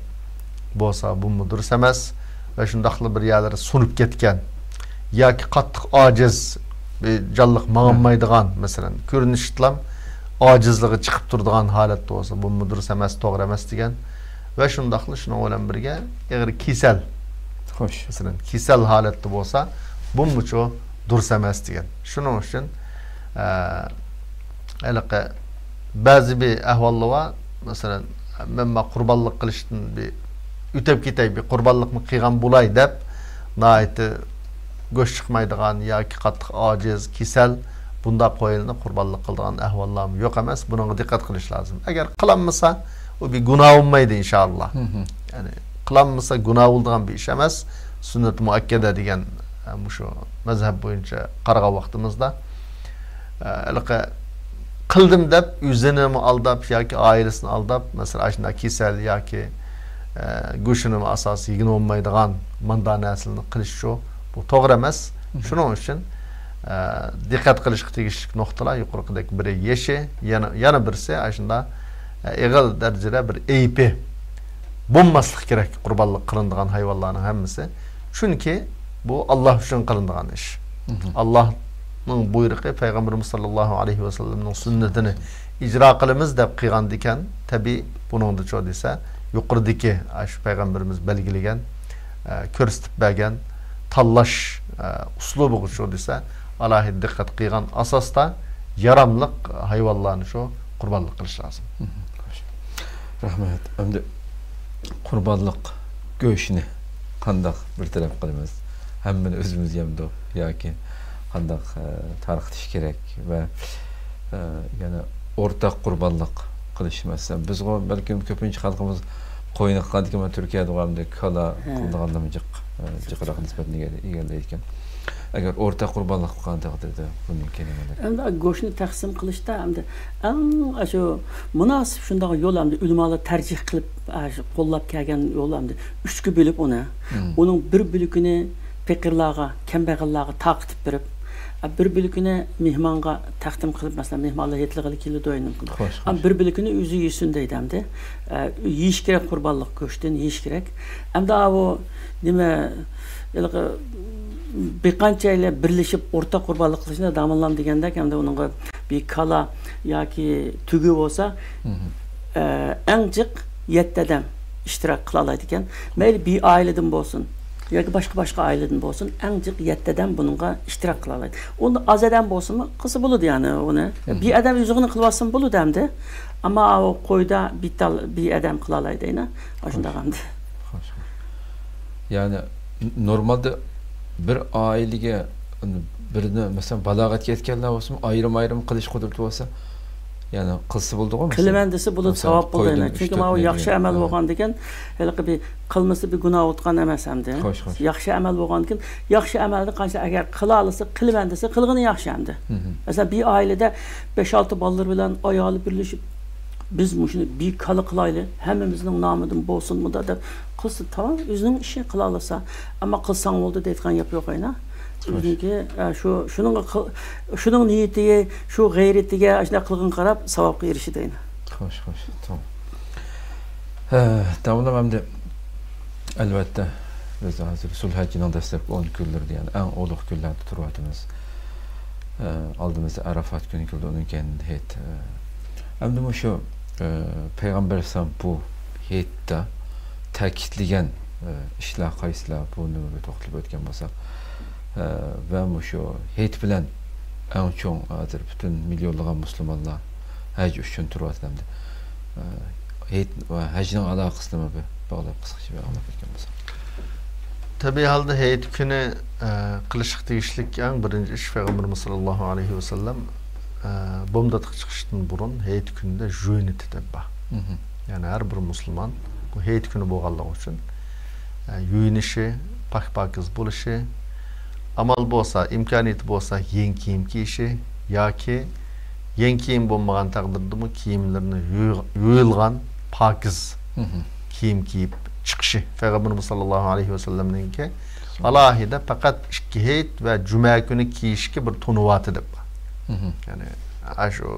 بولسا، بۇمۇ دۇرۇس ئەمەس. ۋە شۇنداقلا بىر يەرلىرى سۇنۇپ كەتكەن ياكى قاتتىق ئاجىز، بىر جانلىق ماڭالمايدىغان، مەسىلەن، كۆرۈنۈشىدىلا ئاجىزلىقى چىقىپ تۇرىدىغان ھالەتتە بولسا، بۇمۇ دۇرۇس ئەمەس، توغرا ئەمەس دېگەن. ۋە شۇنداقلا شۇنىڭ بىلەن بىرگە ئېغىر كېسەل. خوش. مەسىلەن، كېسەل ھالەتتە بولسا، بۇمۇچۇ دۇرۇس ئەمەس دېگەن. شۇنىڭ ئۈچۈن، ئە، ھېلىقى بەزى بىر ئەھۋاللار بار. مەسىلەن، مەن ما قۇربانلىق قىلىشتىن بىر ئۆتۈپ كېتەي، بىر قۇربانلىقنى قىلغان بولاي دەپ، ناھايىتى گۆش چىقمايدىغان ياكى قاتتىق ئاجىز، كېسەل، بۇنداق قويلارنى قۇربانلىق قىلىدىغان ئەھۋاللارمۇ يوق ئەمەس. بۇنىڭغا دىققەت قىلىش لازىم. ئەگەر قىلالمىسا، ئۇ بىر گۇناھ بولمايدۇ، ئىنشائاللا. يەنى، قىلالمىسا گۇناھ بولىدىغان بىر ئىش ئەمەس. سۈننەت مۇئەككەدە دېگەن، ئە، مۇشۇ مەزھەپ بويىچە قارىغان ۋاقتىمىزدا، ئە، ھېلىقى قىلدىم دەپ، ئۆزىنىمۇ ئالداپ ياكى ئائىلىسىنى ئالداپ، مەسىلەن، ئاشۇنداق كېسەل ياكى، ئە، گۆشىنىمۇ ئاساسىي يېگىلى بولمايدىغان مانداق نەرسىلەرنى قىلىشچۇ، بۇ توغرا ئەمەس. شۇنىڭ ئۈچۈن، ئە، دىققەت قىلىشقا تېگىشلىك نۇقتىلار يۇقىرىقىدەك بىرى يېشى، يەنە، يەنە بىرسى ئاشۇنداق، ئە، ئېغىر دەرىجىدە بىر ئەيىبى بولماسلىق كېرەك قۇربانلىق قىلىنىدىغان ھايۋانلارنىڭ ھەممىسى. چۈنكى بۇ ئاللا ئۈچۈن قىلىنىدىغان ئىش. ئاللانىڭ بۇيرۇقى، پەيغەمبىرىمىز ساللاللاھۇ ئەلەيھى ۋەسەللەمنىڭ سۈننىتىنى ئىجرا قىلىمىز دەپ قىلغاندىكەن، تەبىئىي بۇنىڭدىچۇ دېسە، يۇقىرىدىكى، ئاشۇ پەيغەمبىرىمىز بەلگىلىگەن، ئە، كۆرسىتىپ بەرگەن تاللاش، ئە، ئۇسلۇبىغىچۇ دېسە، ئالاھىدە دىققەت قىلغان ئاساستا ياراملىق ھايۋانلارنى شۇ قۇربانلىق قىلىش لازىم. رەھمەت. ئەمدى قۇربانلىق گۆشىنى قانداق بىر تەرەپ قىلىمىز؟ ھەممىنى ئۆزىمىز يەمدۇق ياكى قانداق، ئە، تارقىتىش كېرەك ۋە، ئە، يەنە ئورتاق قۇربانلىق قىلىش، مەسىلەن، بىزغۇ بەلكىم كۆپىنچە خەلقىمىز قوينى قىلغاندىكىن، مانا تۈركىيەدە ئەمدى كالا قىلىدىغانلىرىمۇ جىق، ئە، جىقراق نىسبەتنى ئىگە-، ئىگىلەيدىكەن. ئەگەر ئورتاق قۇربانلىق قىلغان تەقدىردە، بۇنىڭ كېيىن نېمە؟ ئەمدى گۆشنى تەقسىم قىلىشتا ئەمدى ئەڭ ئاشۇ مۇناسىپ شۇنداق يول ئەمدى ئۆلىمالار تەرجىھ قىلىپ، ئاشۇ قوللاپ كەلگەن يول ئەمدى ئۈچكە بۆلۈپ ئۇنى، ئۇنىڭ بىر بۆلىكىنى پېقىرلارغا، كەمبەغەللەرگە تارقىتىپ بېرىپ، ئە، بىر بۆلىكىنى مېھمانغا تەقدىم قىلىپ، مەسىلەن، مېھمانلار ھېيتلىغىلى كېلىدۇ ئەينى. خوش، ئەم، خوش. بىر بۆلىكىنى ئۆزى يېسۇن دەيدۇ ئەمدى. ئە، يېيىش كېرەك، قۇربانلىق گۆشتىن يېيىش كېرەك. ئەمدى ئاۋۇ نېمە، ھېلىقى بىر قانچەيلەن بىرلىشىپ ئورتاق قۇربانلىق قىلىشنى داموللام دېگەندەك، ئەمدى ئۇنىڭغا بىر كالا ياكى تۆگە بولسا، ئە، ئەڭ جىق يەتتە ئادەم ئىشتىراك قىلالايدىكەن. مەيلى بىر ئائىلىدىن بولسۇن ياكى باشقا-باشقا ئائىلىدىن بولسۇن، ئەڭ جىق يەتتە ئادەم بۇنىڭغا ئىشتىراك قىلالايدۇ. ئۇندىن ئاز ئادەم بولسىمۇ قىلسا بولىدۇ، يەنى ئۇنى. بىر ئادەم ئۆزىغىنى قىلىۋاتسىمۇ بولىدۇ ئەمدى. ئەمما ئۇ قويدا بىتال-، بىر ئادەم قىلالايدۇ، ئەينە. ئاشۇنداق ئەمدى. خوش. يەنى، نورمالدا بىر ئائىلىگە بىرنى، مەسىلەن، بالاغەتكە يەتكەنلەر بولسىمۇ، ئايرىم-ئايرىم قىلىش قۇدرىتى بولسا، يەنى قىلسا بولىدىغۇ، مەسىلەن؟ قىلىمەن دېسە بولىدۇ، مەسىلەن، ساۋاب بولىدۇ. قويدىن يەنى. ئۈچ چۈنكى تۆت ماۋۇ ياخشى مەيدە. ئەمەل ھە. بولغاندىكىن، ھېلىقى بىر قىلمىسا بىر گۇناھ ئوتقان ئەمەس ئەمدى. خوش، خوش. ياخشى ئەمەل بولغاندىكىن، ياخشى ئەمەلدە قانچە ئەگەر قىلالىسا، قىلىمەن دېسە، قىلغىنى ياخشى ئەمدى. مەسىلەن، بىر ئائىلىدە بەش-ئالتە بالىلىرى بىلەن ئايالى بىرلىشىپ، بىز مۇشۇنى بىر كالا قىلايلى، ھەممىمىزنىڭ نامىدىن بولسۇنمىدا دەپ قىلسا، تامام، ئۆزىنىڭ ئىشى قىلالىسا. ئەمما قىلساڭ بولدى دەيدىغان گەپ يوق ئەينا. خوش. ئۆزىنىڭكى، ئە، شۇ، شۇنىڭغا قىل-، شۇنىڭ نىيىتىگە، شۇ غەيرىتىگە، ئاشۇنداق قىلغىنىغا قاراپ ساۋابقا ئېرىشىدۇ ئەينا. خوش، خوش، تامام. ھە، داۋاملىق ئەمدى، ئەلۋەتتە، بىز ھازىر زۇلھەججىنىڭ دەسلەپكى ئون كۈنلىرىدە، يەنى ئەڭ ئۇلۇغ كۈنلەردە تۇرۇۋاتىمىز. ئە، ئالدىمىزدا ئەرەفات كۈنى كېلىدۇ، ئۇنىڭ كەينىدىن ھېيت. ئە، ئەمدى مۇشۇ، ئە، پەيغەمبەر ئەلەيھىسسالام بۇ ھېيتتا تەكىتلىگەن، ئە، ئىشلار قايسىلار؟ بۇ نېمىگە توختىلىپ ئۆتكەن بولساق، ئە، ۋە مۇشۇ ھېيت بىلەن ئەڭ چوڭ ھازىر پۈتۈن مىليونلىغان مۇسۇلمانلار ھەج ئۈچۈن تۇرۇۋاتىدۇ ئەمدى. ئە، ھېيت ۋە ھەجنىڭ ئالاقىسىنىمۇ بىر باغلاپ قىسقىچە بىر ئاڭلاپ ئۆتكەن بولساق. تەبىئىي ھالدا ھېيت كۈنى، ئە، قىلىشقا تېگىشلىك ئەڭ بىرىنچى ئىش پەيغەمبىرىمىز ساللاللاھۇ ئەلەيھى ۋەسەللەم، ئە، بومداتقا چىقىشتىن بۇرۇن ھېيت كۈنىدە جۇيۇنۇۋېتىدۇ دەپ بار. مھم. يەنى ھەر بىر مۇسۇلمان بۇ ھېيت كۈنى بولغانلىقى ئۈچۈن، ئە، يۇيۇنۇشى، پاك-پاكىز بولۇشى، ئامال بولسا، ئىمكانىيىتى بولسا يېڭى كىيىم كىيىشى ياكى يېڭى كىيىم بولمىغان تەقدىردىمۇ كىيىملىرىنى يۇي-، يۇيۇلغان، پاكىز مھم. كىيىم كىيىپ چىقىشى. پەيغەمبىرىمىز ساللاللاھۇ ئەلەيھى ۋەسەللەمنىڭكى ئالاھىدە پەقەت ئىككى ھېيت ۋە جۈمە كۈنى كىيىشكە بىر تونۇۋاتى دەپ بار. مھم. يەنى، ئاشۇ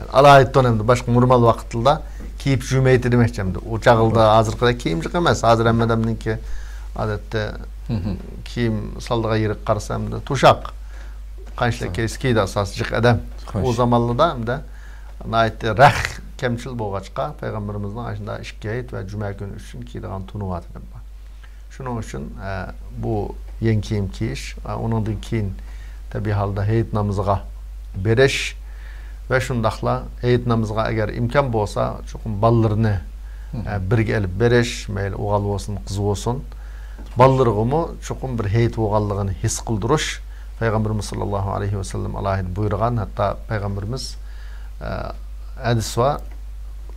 ئالاھىدە تون ئەمدى باشقا نورمال ۋاقىتلاردا كىيىپ يۈرمەيتتى دېمەكچى ئەمدى. ئۇ چاغلىدا ھازىرقىدەك كىيىم جىق ئەمەس. ھازىر ھەممە ئادەمنىڭكى ئادەتتە مھم. كىيىم سالىدىغان يېرىگە قارىسا ئەمدى توشاق. قانچىلىك كەيسى كىيدى ئاساسى جىق ئادەم. خوش. ئۇ زامانلاردا ئەمدى ناھايىتى رەخ كەمچىل بولغاچقا، پەيغەمبىرىمىزنىڭ ئاشۇنداق ئىككى ھېيت ۋە جۈمە كۈنى ئۈچۈن كىيىدىغان تونۇۋاتى دەپ بار. شۇنىڭ ئۈچۈن، ئە، بۇ يېڭى كىيىم كىيىش، ئە، ئۇنىڭدىن كېيىن تەبىئىي ھالدا ھېيت نامىزىغا بېرىش ۋە شۇنداقلا ھېيت نامىزىغا ئەگەر ئىمكان بولسا، چوقۇم بالىلىرىنى، ئە، بىرگە ئېلىپ بېرىش، مەيلى ئوغۇل بولسۇن، قىز بولسۇن، بالىلىرىغىمۇ چوقۇم بىر ھېيت بولغانلىقىنى ھېس قىلدۇرۇش. پەيغەمبىرىمىز ساللاللاھۇ ئەلەيھى ۋەسەللەم ئالاھىدە بۇيرۇغان، ھەتتا پەيغەمبىرىمىز، ئە، ھەدىس بار،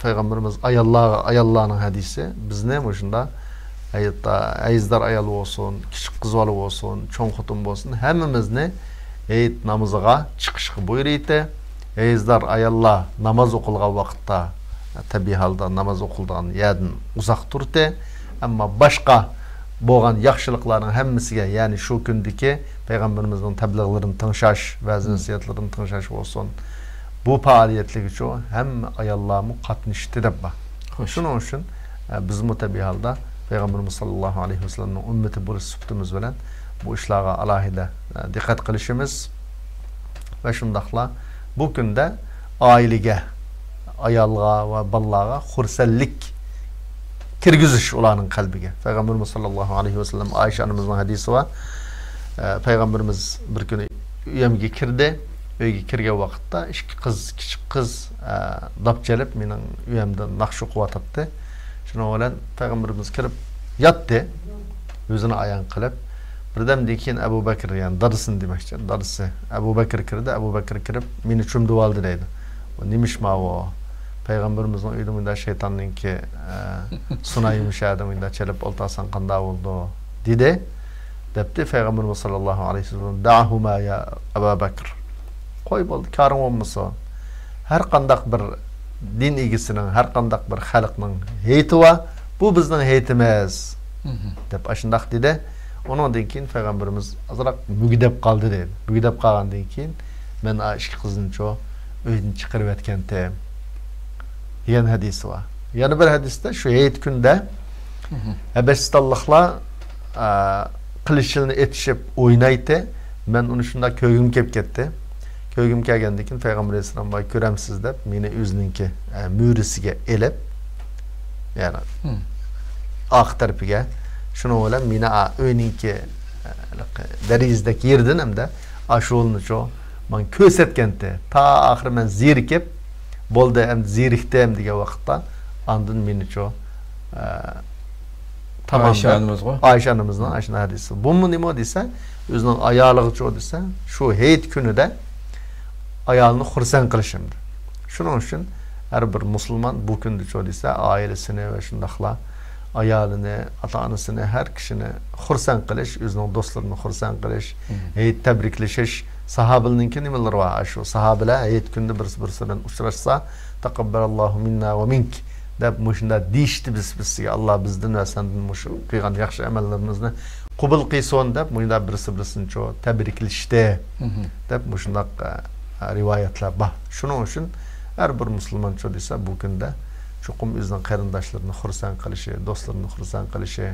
پەيغەمبىرىمىز ئاياللارغا، ئاياللارنىڭ ھەدىسى، بىزنى مۇشۇنداق ھەيزدار ئايال بولسۇن، كىچىك قىز بالا بولسۇن، چوڭ خوتۇن بولسۇن، ھەممىمىزنى ھېيت نامىزىغا چىقىشقا بۇيرۇيتتى. ھەيزدار ئاياللار ناماز ئوقۇلغان ۋاقىتتا، تەبىئىي ھالدا ناماز ئوقۇلىدىغان يەردىن ئۇزاق تۇرتى. ئەمما باشقا بولغان ياخشىلىقلارنىڭ ھەممىسىگە، يەنى شۇ كۈندىكى پەيغەمبىرىمىزنىڭ تەبلىغلىرىنى تىڭشاش، ۋەز-نەسىھەتلىرىنى تىڭشاش بولسۇن، بۇ پائالىيەتلەرگىچۇ ھەممە ئاياللارمۇ قاتنىشتى دەپ بار. خوش. شۇنىڭ ئۈچۈن، ئە، بىزمۇ تەبىئىي ھالدا پەيغەمبىرىمىز ساللاللاھۇ ئەلەيھى ۋەسەللەمنىڭ ئۈممىتى بولۇش سۈپىتىمىز بىلەن بۇ ئىشلارغا ئالاھىدە، ئە، دىققەت قىلىشىمىز ۋە شۇنداقلا بۇ كۈندە ئائىلىگە، ئايالغا ۋە بالىلارغا خۇرسەنلىك كىرگۈزۈش ئۇلارنىڭ قەلبىگە. پەيغەمبىرىمىز ساللاللاھۇ ئەلەيھى ۋەسەللەم ئائىشە ئانىمىزنىڭ ھەدىسى بار. ئە، پەيغەمبىرىمىز بىر كۈنى ئۆيۈمگە كىردى. ئۆيگە كىرگەن ۋاقىتتا ئىككى قىز، كىچىك قىز، ئە، داپ چېلىپ مېنىڭ ئۆيۈمدە ناخشا ئوقۇۋاتاتتى. شۇنىڭ بىلەن پەيغەمبىرىمىز كىرىپ ياتتى. ئۆزىنى ئايان قىلىپ. بىردەمدىن كېيىن ئەبۇ بەكىر، يەنى دادىسىنى دېمەكچى، دادىسى ئەبۇ بەكىر كىردى. ئەبۇ بەكىر كىرىپ مېنى چۈمدۈۋالدى دەيدۇ. بۇ نېمىش ماۋۇ؟ پەيغەمبىرىمىزنىڭ ئۆيىدە مۇنداق شەيتاننىڭكى، ئە، سۇنايى مۇشۇ يەردە مۇنداق چېلىپ ئولتۇرساڭ قانداق بولىدۇ؟ دېدى. دەپتۇ پەيغەمبىرىمىز ساللاللاھۇ ئەلەيھى ۋەسەللەم، دەئهۇما يا ئەبا بەكر. قوي بولدى، كارىڭ بولمىسۇن. ھەر قانداق بىر دىن ئىگىسىنىڭ، ھەر قانداق بىر خەلقنىڭ ھېيتى بار، بۇ بىزنىڭ ھېيتىمىز، مھم. دەپ ئاشۇنداق دېدى. ئۇنىڭدىن كېيىن پەيغەمبىرىمىز ئازراق مۈگدەپ قالدى دەيدۇ. مۈگدەپ قالغاندىن كېيىن مەن ئا ئىككى قىزنىچۇ ئۆيدىن چىقىرىۋەتكەنتىم، دېگەن ھەدىسى بار. يەنە بىر ھەدىستە شۇ ھېيت كۈندە، مھم. ھەبەشىستانلىقلار، ئا، قىلىچلىرىنى ئېتىشىپ ئوينايتتى. مەن ئۇنى شۇنداق كۆرگۈم كېلىپ كەتتى. كۆرگۈم كەلگەندىن كېيىن پەيغەمبەر ئەلەيھىسسالام، ۋاي كۆرەمسىز دەپ، مېنى ئۆزىنىڭكى، ئە، مۈرىسىگە ئېلىپ، يەنى مھم. ئارقا تەرىپىگە، شۇنىڭ بىلەن مېنى، ئا، ئۆينىڭكى، ئە، دېرىزىدەك يېرىدىن ئەمدى ئاشۇلىنىچۇ ماڭا كۆرسەتكەنتى. تا ئاخىرى مەن زېرىكىپ، بولدى، ئەمدى زېرىكتىم دېگەن ۋاقىتتا، ئاندىن مېنىچۇ، ئە، تامام ئائىشە دەپ، ئانىمىزغۇ؟ ئائىشە ئانىمىزنىڭ ئاشۇنداق ھەدىسى. بۇمۇ نېمە دېسە، ئۆزىنىڭ ئايالىغىچۇ دېسە، شۇ ھېيت كۈنىدە ئايالىنى خۇرسەن قىلىش ئەمدى. شۇنىڭ ئۈچۈن ھەر بىر مۇسۇلمان بۇ كۈندىچۇ دېسە، ئائىلىسىنى ۋە شۇنداقلا ئايالىنى، ئاتا-ئانىسىنى، ھەر كىشىنى خۇرسەن قىلىش، ئۆزىنىڭ دوستلىرىنى خۇرسەن قىلىش، ھېيت تەبرىكلىشىش. ساھابىلەرنىڭكى نېمىلىرى بار؟ ئاشۇ ساھابىلەر ھېيت كۈنىدە بىرسى بىرسى بىلەن ئۇچراشسا، تەقەببەلاللاھۇ مىننا ۋە مىنك دەپ مۇشۇنداق دېيىشتى بىرسى بىرسىگە، ئاللا بىزدىن ۋە سەندىن مۇشۇ قىلغان ياخشى ئەمەللىرىمىزنى قوبۇل قىلسۇن دەپ مۇشۇنداق بىرسى بىرسىنىچۇ تەبرىكلىشتى دەپ مۇشۇنداق ئە، رىۋايەتلەر بار. شۇنىڭ ئۈچۈن ھەر بىر مۇسۇلمانچۇ دېسە، بۇ كۈندە چوقۇم ئۆزىنىڭ قېرىنداشلىرىنى خۇرسەن قىلىشى، دوستلىرىنى خۇرسەن قىلىشى،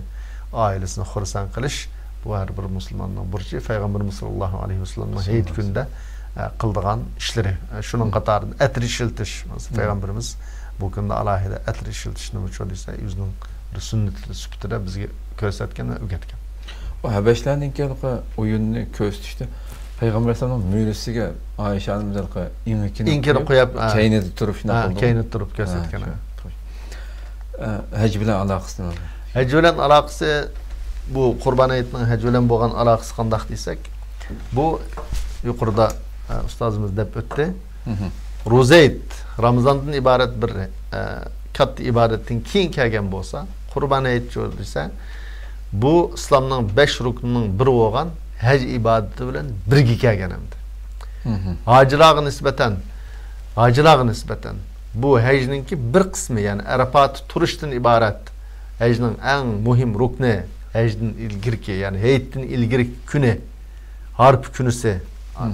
ئائىلىسىنى خۇرسەن قىلىش، بۇ ھەر بىر مۇسۇلماننىڭ بۇرچى. پەيغەمبىرىمىز ساللاللاھۇ ئەلەيھى ۋەسەللەمنىڭ ھېيت كۈنىدە ئە، قىلىدىغان ئىشلىرى. ئە، شۇنىڭ قاتارىدا ئەتىر ئىشلىتىش. مەسىلەن، پەيغەمبىرىمىز بۇ كۈندە ئالاھىدە ئەتىر ئىشلىتىشنىمۇچۇ دېسە، ئۆزىنىڭ بىر سۈننىتى سۈپىتىدە بىزگە كۆرسەتكەن ۋە ئۆگەتكەن. ئۇ ھەبەشلەرنىڭكى ھېلىقى ئويۇننى كۆرسىتىشتە پەيغەمبەر ئەلەيھىسسالامنىڭ مۈرىسىگە ئائىشە ئانىمىز ھېلىقى ئېڭىكىنى ئېڭىكىنى قويۇپ، قويۇپ، ئە، كەينىدە تۇرۇپ شۇنداق ھە، قىلدى. كەينىدە تۇرۇپ ھە، كۆرسەتكەن. شۇ، خوش. ئە، ھەج بىلەن ئالاقىسى نېمە؟ ھەج بىلەن ئالاقىسى، بۇ قۇربان ھېيتنىڭ ھەج بىلەن بولغان ئالاقىسى قانداق دېسەك، بۇ يۇقىرىدا، ئە، ئۇستازىمىز دەپ ئۆتتى. روزا ھېيت رامىزاندىن ئىبارەت بىر، ئە، كاتتا ئىبادەتتىن كېيىن كەلگەن بولسا، قۇربان ھېيتچۇ دېسە، بۇ ئىسلامنىڭ بەش رۇكنىنىڭ بىرى بولغان ھەج ئىبادىتى بىلەن بىرگە كەلگەن ئەمدى. ھاجىلارغا نىسبەتەن، ھاجىلارغا نىسبەتەن بۇ ھەجنىڭكى بىر قىسمى، يەنى ئەرەپاتتا تۇرۇشتىن ئىبارەت. ھەجنىڭ ئەڭ مۇھىم رۇكنى، ھەجدىن ئىلگىرىكى، يەنى ھېيتتىن ئىلگىرىكى كۈنى، ھارپا كۈنىسى،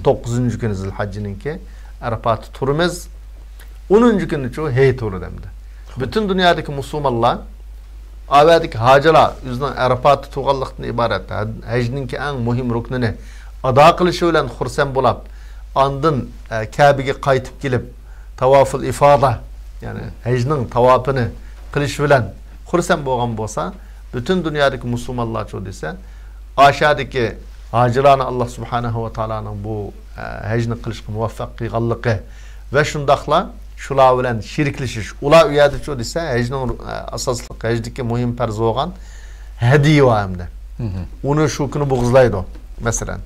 توققۇزىنچى كۈنى زىلھەججىنىڭكى ئەرەپاتتا تۇرىمىز. ئونىنچى كۈنىچۇ ھېيت بولىدۇ ئەمدى. پۈتۈن دۇنيادىكى مۇسۇلمانلار ئاۋەدىكى ھاجىلار ئۆزىنىڭ ئەرەپاتتا تۇرغانلىقتىن ئىبارەت ھەجنىڭكى ئەڭ مۇھىم رۇكنىنى ئادا قىلىشى بىلەن خۇرسەن بولاپ، ئاندىن، ئە، كەبىگە قايتىپ كېلىپ، تاۋافۇل ئىفادا، يەنى ھەجنىڭ تاۋاپىنى قىلىش بىلەن خۇرسەن بولغان بولسا، پۈتۈن دۇنيادىكى مۇسۇلمانلارچۇ دېسە، ئاشادىكى ھاجىلارنى ئاللا سۇبھانەھۇ ۋە تائالانىڭ بۇ، ئە، ھەجنى قىلىشقا مۇۋەپپەق قىلغانلىقى ۋە شۇنداقلا شۇلار بىلەن شېرىكلىشىش، ئۇلار ئۇ يەردىچۇ دېسە، ھەجنىڭ، ئە، ئاساسلىق، ھەجدىكى مۇھىم پەرز بولغان ھەدىيە بار ئەمدى. ئۇنى شۇ كۈنى بوغۇزلايدۇ. مەسىلەن،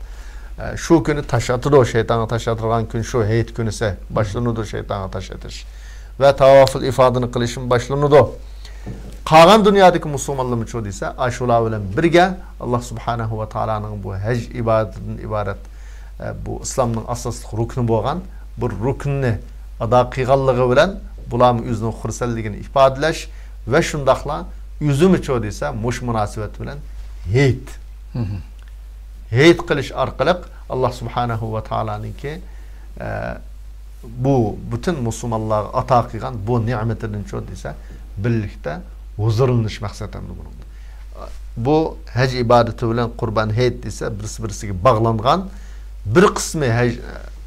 ئە، شۇ كۈنى تاش ئاتىدۇ، شەيتانغا تاش ئاتىدىغان كۈن شۇ، ھېيت كۈنىسى باشلىنىدۇ شەيتانغا تاش ئېتىش. ۋە تاۋافۇل ئىفادىنى قىلىشمۇ باشلىنىدۇ. قالغان دۇنيادىكى مۇسۇلمانلارمۇچۇ دېسە، ئاشۇلار بىلەن بىرگە ئاللا سۇبھانەھۇ ۋە تائالانىڭ بۇ ھەج ئىبادىتىدىن ئىبارەت، ئە، بۇ ئىسلامنىڭ ئاساسلىق رۇكنى بولغان بىر رۇكننى ئادا قىلغانلىقى بىلەن بۇلارمۇ ئۆزىنىڭ خۇرسەنلىكىنى ئىپادىلەش ۋە شۇنداقلا ئۆزىمۇچۇ دېسە، مۇشۇ مۇناسىۋەت بىلەن ھېيت. ھېيت قىلىش ئارقىلىق ئاللا سۇبھانەھۇ ۋە تائالانىڭكى، ئە، بۇ پۈتۈن مۇسۇلمانلارغا ئاتا قىلغان بۇ نېمىتىدىنچۇ دېسە، بىرلىكتە ھۇزۇرلىنىش مەقسەت ئەمدى بۇنىڭدا. بۇ ھەج ئىبادىتى بىلەن قۇربان ھېيت دېسە، بىرسى بىرسىگە باغلانغان، بىر قىسمى ھەج،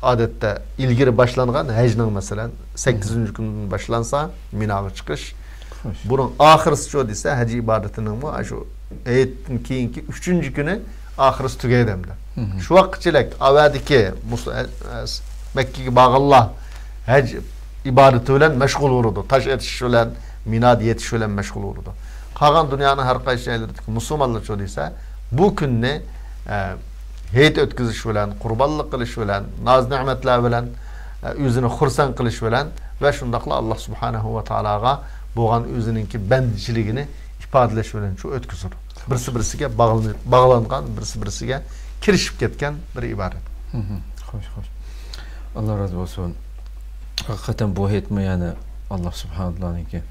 ئادەتتە ئىلگىرى باشلانغان ھەجنىڭ، مەسىلەن، سەككىزىنچى كۈنىدىن باشلانسا، مىناغا چىقىش. خوش. بۇنىڭ ئاخىرىسىچۇ دېسە، ھەج ئىبادىتىنىڭمۇ ئاشۇ ھېيتتىن كېيىنكى ئۈچىنچى كۈنى ئاخىرىسى تۈگەيدۇ ئەمدى. شۇ ۋاقىتچىلىك ئاۋەدىكى مۇس-، ئە، ئە، مەككىگە بارغانلار ھەج ئىبادىتى بىلەن مەشغۇل بولىدۇ. تاش ئېتىش بىلەن، مىنادا يېتىش بىلەن مەشغۇل بولىدۇ. قالغان دۇنيانىڭ ھەر قايسى جايلىرىدىكى مۇسۇلمانلارچۇ دېسە، بۇ كۈننى، ئە، ھېيت ئۆتكۈزۈش بىلەن، قۇربانلىق قىلىش بىلەن، ناز-نېمەتلەر بىلەن، ئە، ئۆزىنى خۇرسەن قىلىش بىلەن ۋە شۇنداقلا ئاللا سۇبھانەھۇ ۋە تائالاغا بولغان ئۆزىنىڭكى بەندىچىلىكىنى ئىپادىلەش بىلەن شۇ ئۆتكۈزىدۇ. بىرسى بىرسىگە باغلىنىپ، باغلانغان، بىرسى بىرسىگە كىرىشىپ كەتكەن بىر ئىبادەت. خوش، خوش. ئاللا رازى بولسۇن. ھەقىقەتەن بۇ ھېيتمۇ يەنى ئاللا سۇبھانەھۇ ۋە تائالانىڭكى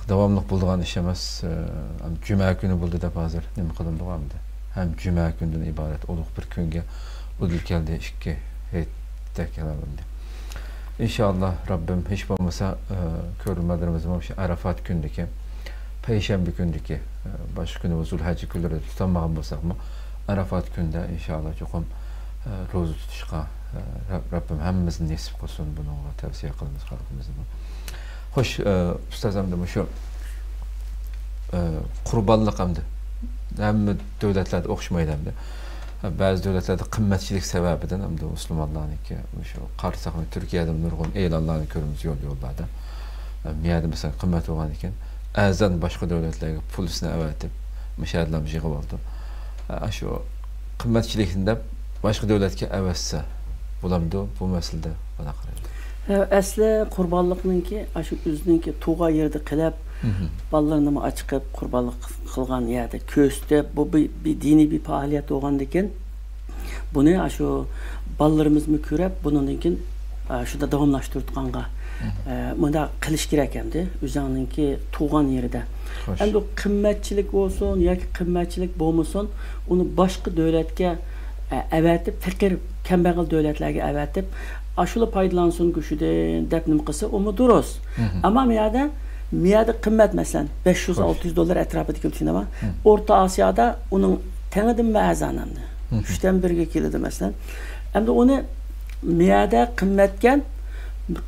داۋاملىق بولىدىغان ئىش ئەمەس. ئە، ھەم جۈمە كۈنى بولدى دەپ ھازىر نېمە قىلىنىدىغۇ ئەمدى؟ ھەم جۈمە كۈنىدىن ئىبارەت ئۇلۇغ بىر كۈنگە ئۇدۇل كەلدى، ئىككى ھېيتتەك ھېلىمۇ ئەمدى. ئىنشائاللا، رەببىم ھېچ بولمىسا، ئە، كۆرۈرمەنلىرىمىزمۇ شۇ ئەرەفات كۈنىدىكى، پەيشەنبە كۈنىدىكى، ئە، باشقا كۈنى بۇ زۇلھەججە كۈنلىرىدە تۇتالمىغان بولساقمۇ، ئەرەفات كۈنىدە ئىنشائاللا چوقۇم، ئە، روزا تۇتۇشقا، ئە، رەب-، رەببىم ھەممىمىزنى نېسىپ قىلسۇن، بۇنىڭغا تەۋسىيە قىلىمىز خەلقىمىزنىمۇ. خوش، ئە، ئۇستاز، ئەمدى مۇشۇ، ئە، قۇربانلىق ئەمدى ھەممە دۆلەتلەردە ئوخشىمايدۇ ئەمدى. بەزى دۆلەتلەردە قىممەتچىلىك سەۋەبىدىن ئەمدى مۇسۇلمانلارنىڭكى مۇشۇ قارىساقمۇ تۈركىيەدە نۇرغۇن ئېلانلارنى كۆرىمىز يول-يوللاردا. ئە، مۇ يەردە مەسىلەن قىممەت بولغاندىكىن ئەرزان باشقا دۆلەتلەرگە پۇل ئۈستىنى ئەۋەتىپ، مۇشۇ يەردىلا يىغىۋالىدۇ. ئە، شۇ قىممەتچىلىكنى دەپ باشقا دۆلەتكە ئەۋەتسە بولامدۇ؟ بۇ مەسىلىدە قانداق قارايدۇ؟ ئەسلى قۇربانلىقنىڭكى ئاشۇ ئۆزىنىڭكى تۇغان يېرىدە قىلىپ، بالىلىرىنىمۇ ئاچىقىپ، قۇربانلىق قىلغان يەردە كۆرسىتىپ، بۇ بىر، بىر دىنىي بىر پائالىيەت بولغاندىكىن، بۇنى ئاشۇ بالىلىرىمىزمۇ كۆرۈپ، بۇنىڭدىن كېيىن، ئە، شۇنداق داۋاملاشتۇرۇۋاتقانغا، ئە، مۇنداق قىلىش كېرەك ئەمدى، ئۆزۈڭنىڭكى تۇغان يېرىدە. ئەمدى قىممەتچىلىك بولسۇن ياكى قىممەتچىلىك بولمىسۇن، ئۇنى باشقا دۆلەتكە، ئە، ئەۋەتىپ، پېقىر، كەمبەغەل دۆلەتلەرگە ئەۋەتىپ، ئاشۇلا پايدىلانسۇن گۆشىدىن دەپ نېمە قىلسا، ئۇمۇ دۇرۇس. ئەمما مۇ يەردە، مۇ يەردە قىممەت، مەسىلەن، بەش يۈز، ئالتە يۈز دوللار ئەتراپىدىكى ئۆلچىمى بار. ئورتا ئاسىيادا ئۇنىڭ تېڭىدىنمۇ ئەرزان ئەمدى. ئۈچتىن بىرگە كېلىدۇ، مەسىلەن. ئەمدى ئۇنى مۇ يەردە قىممەتكەن،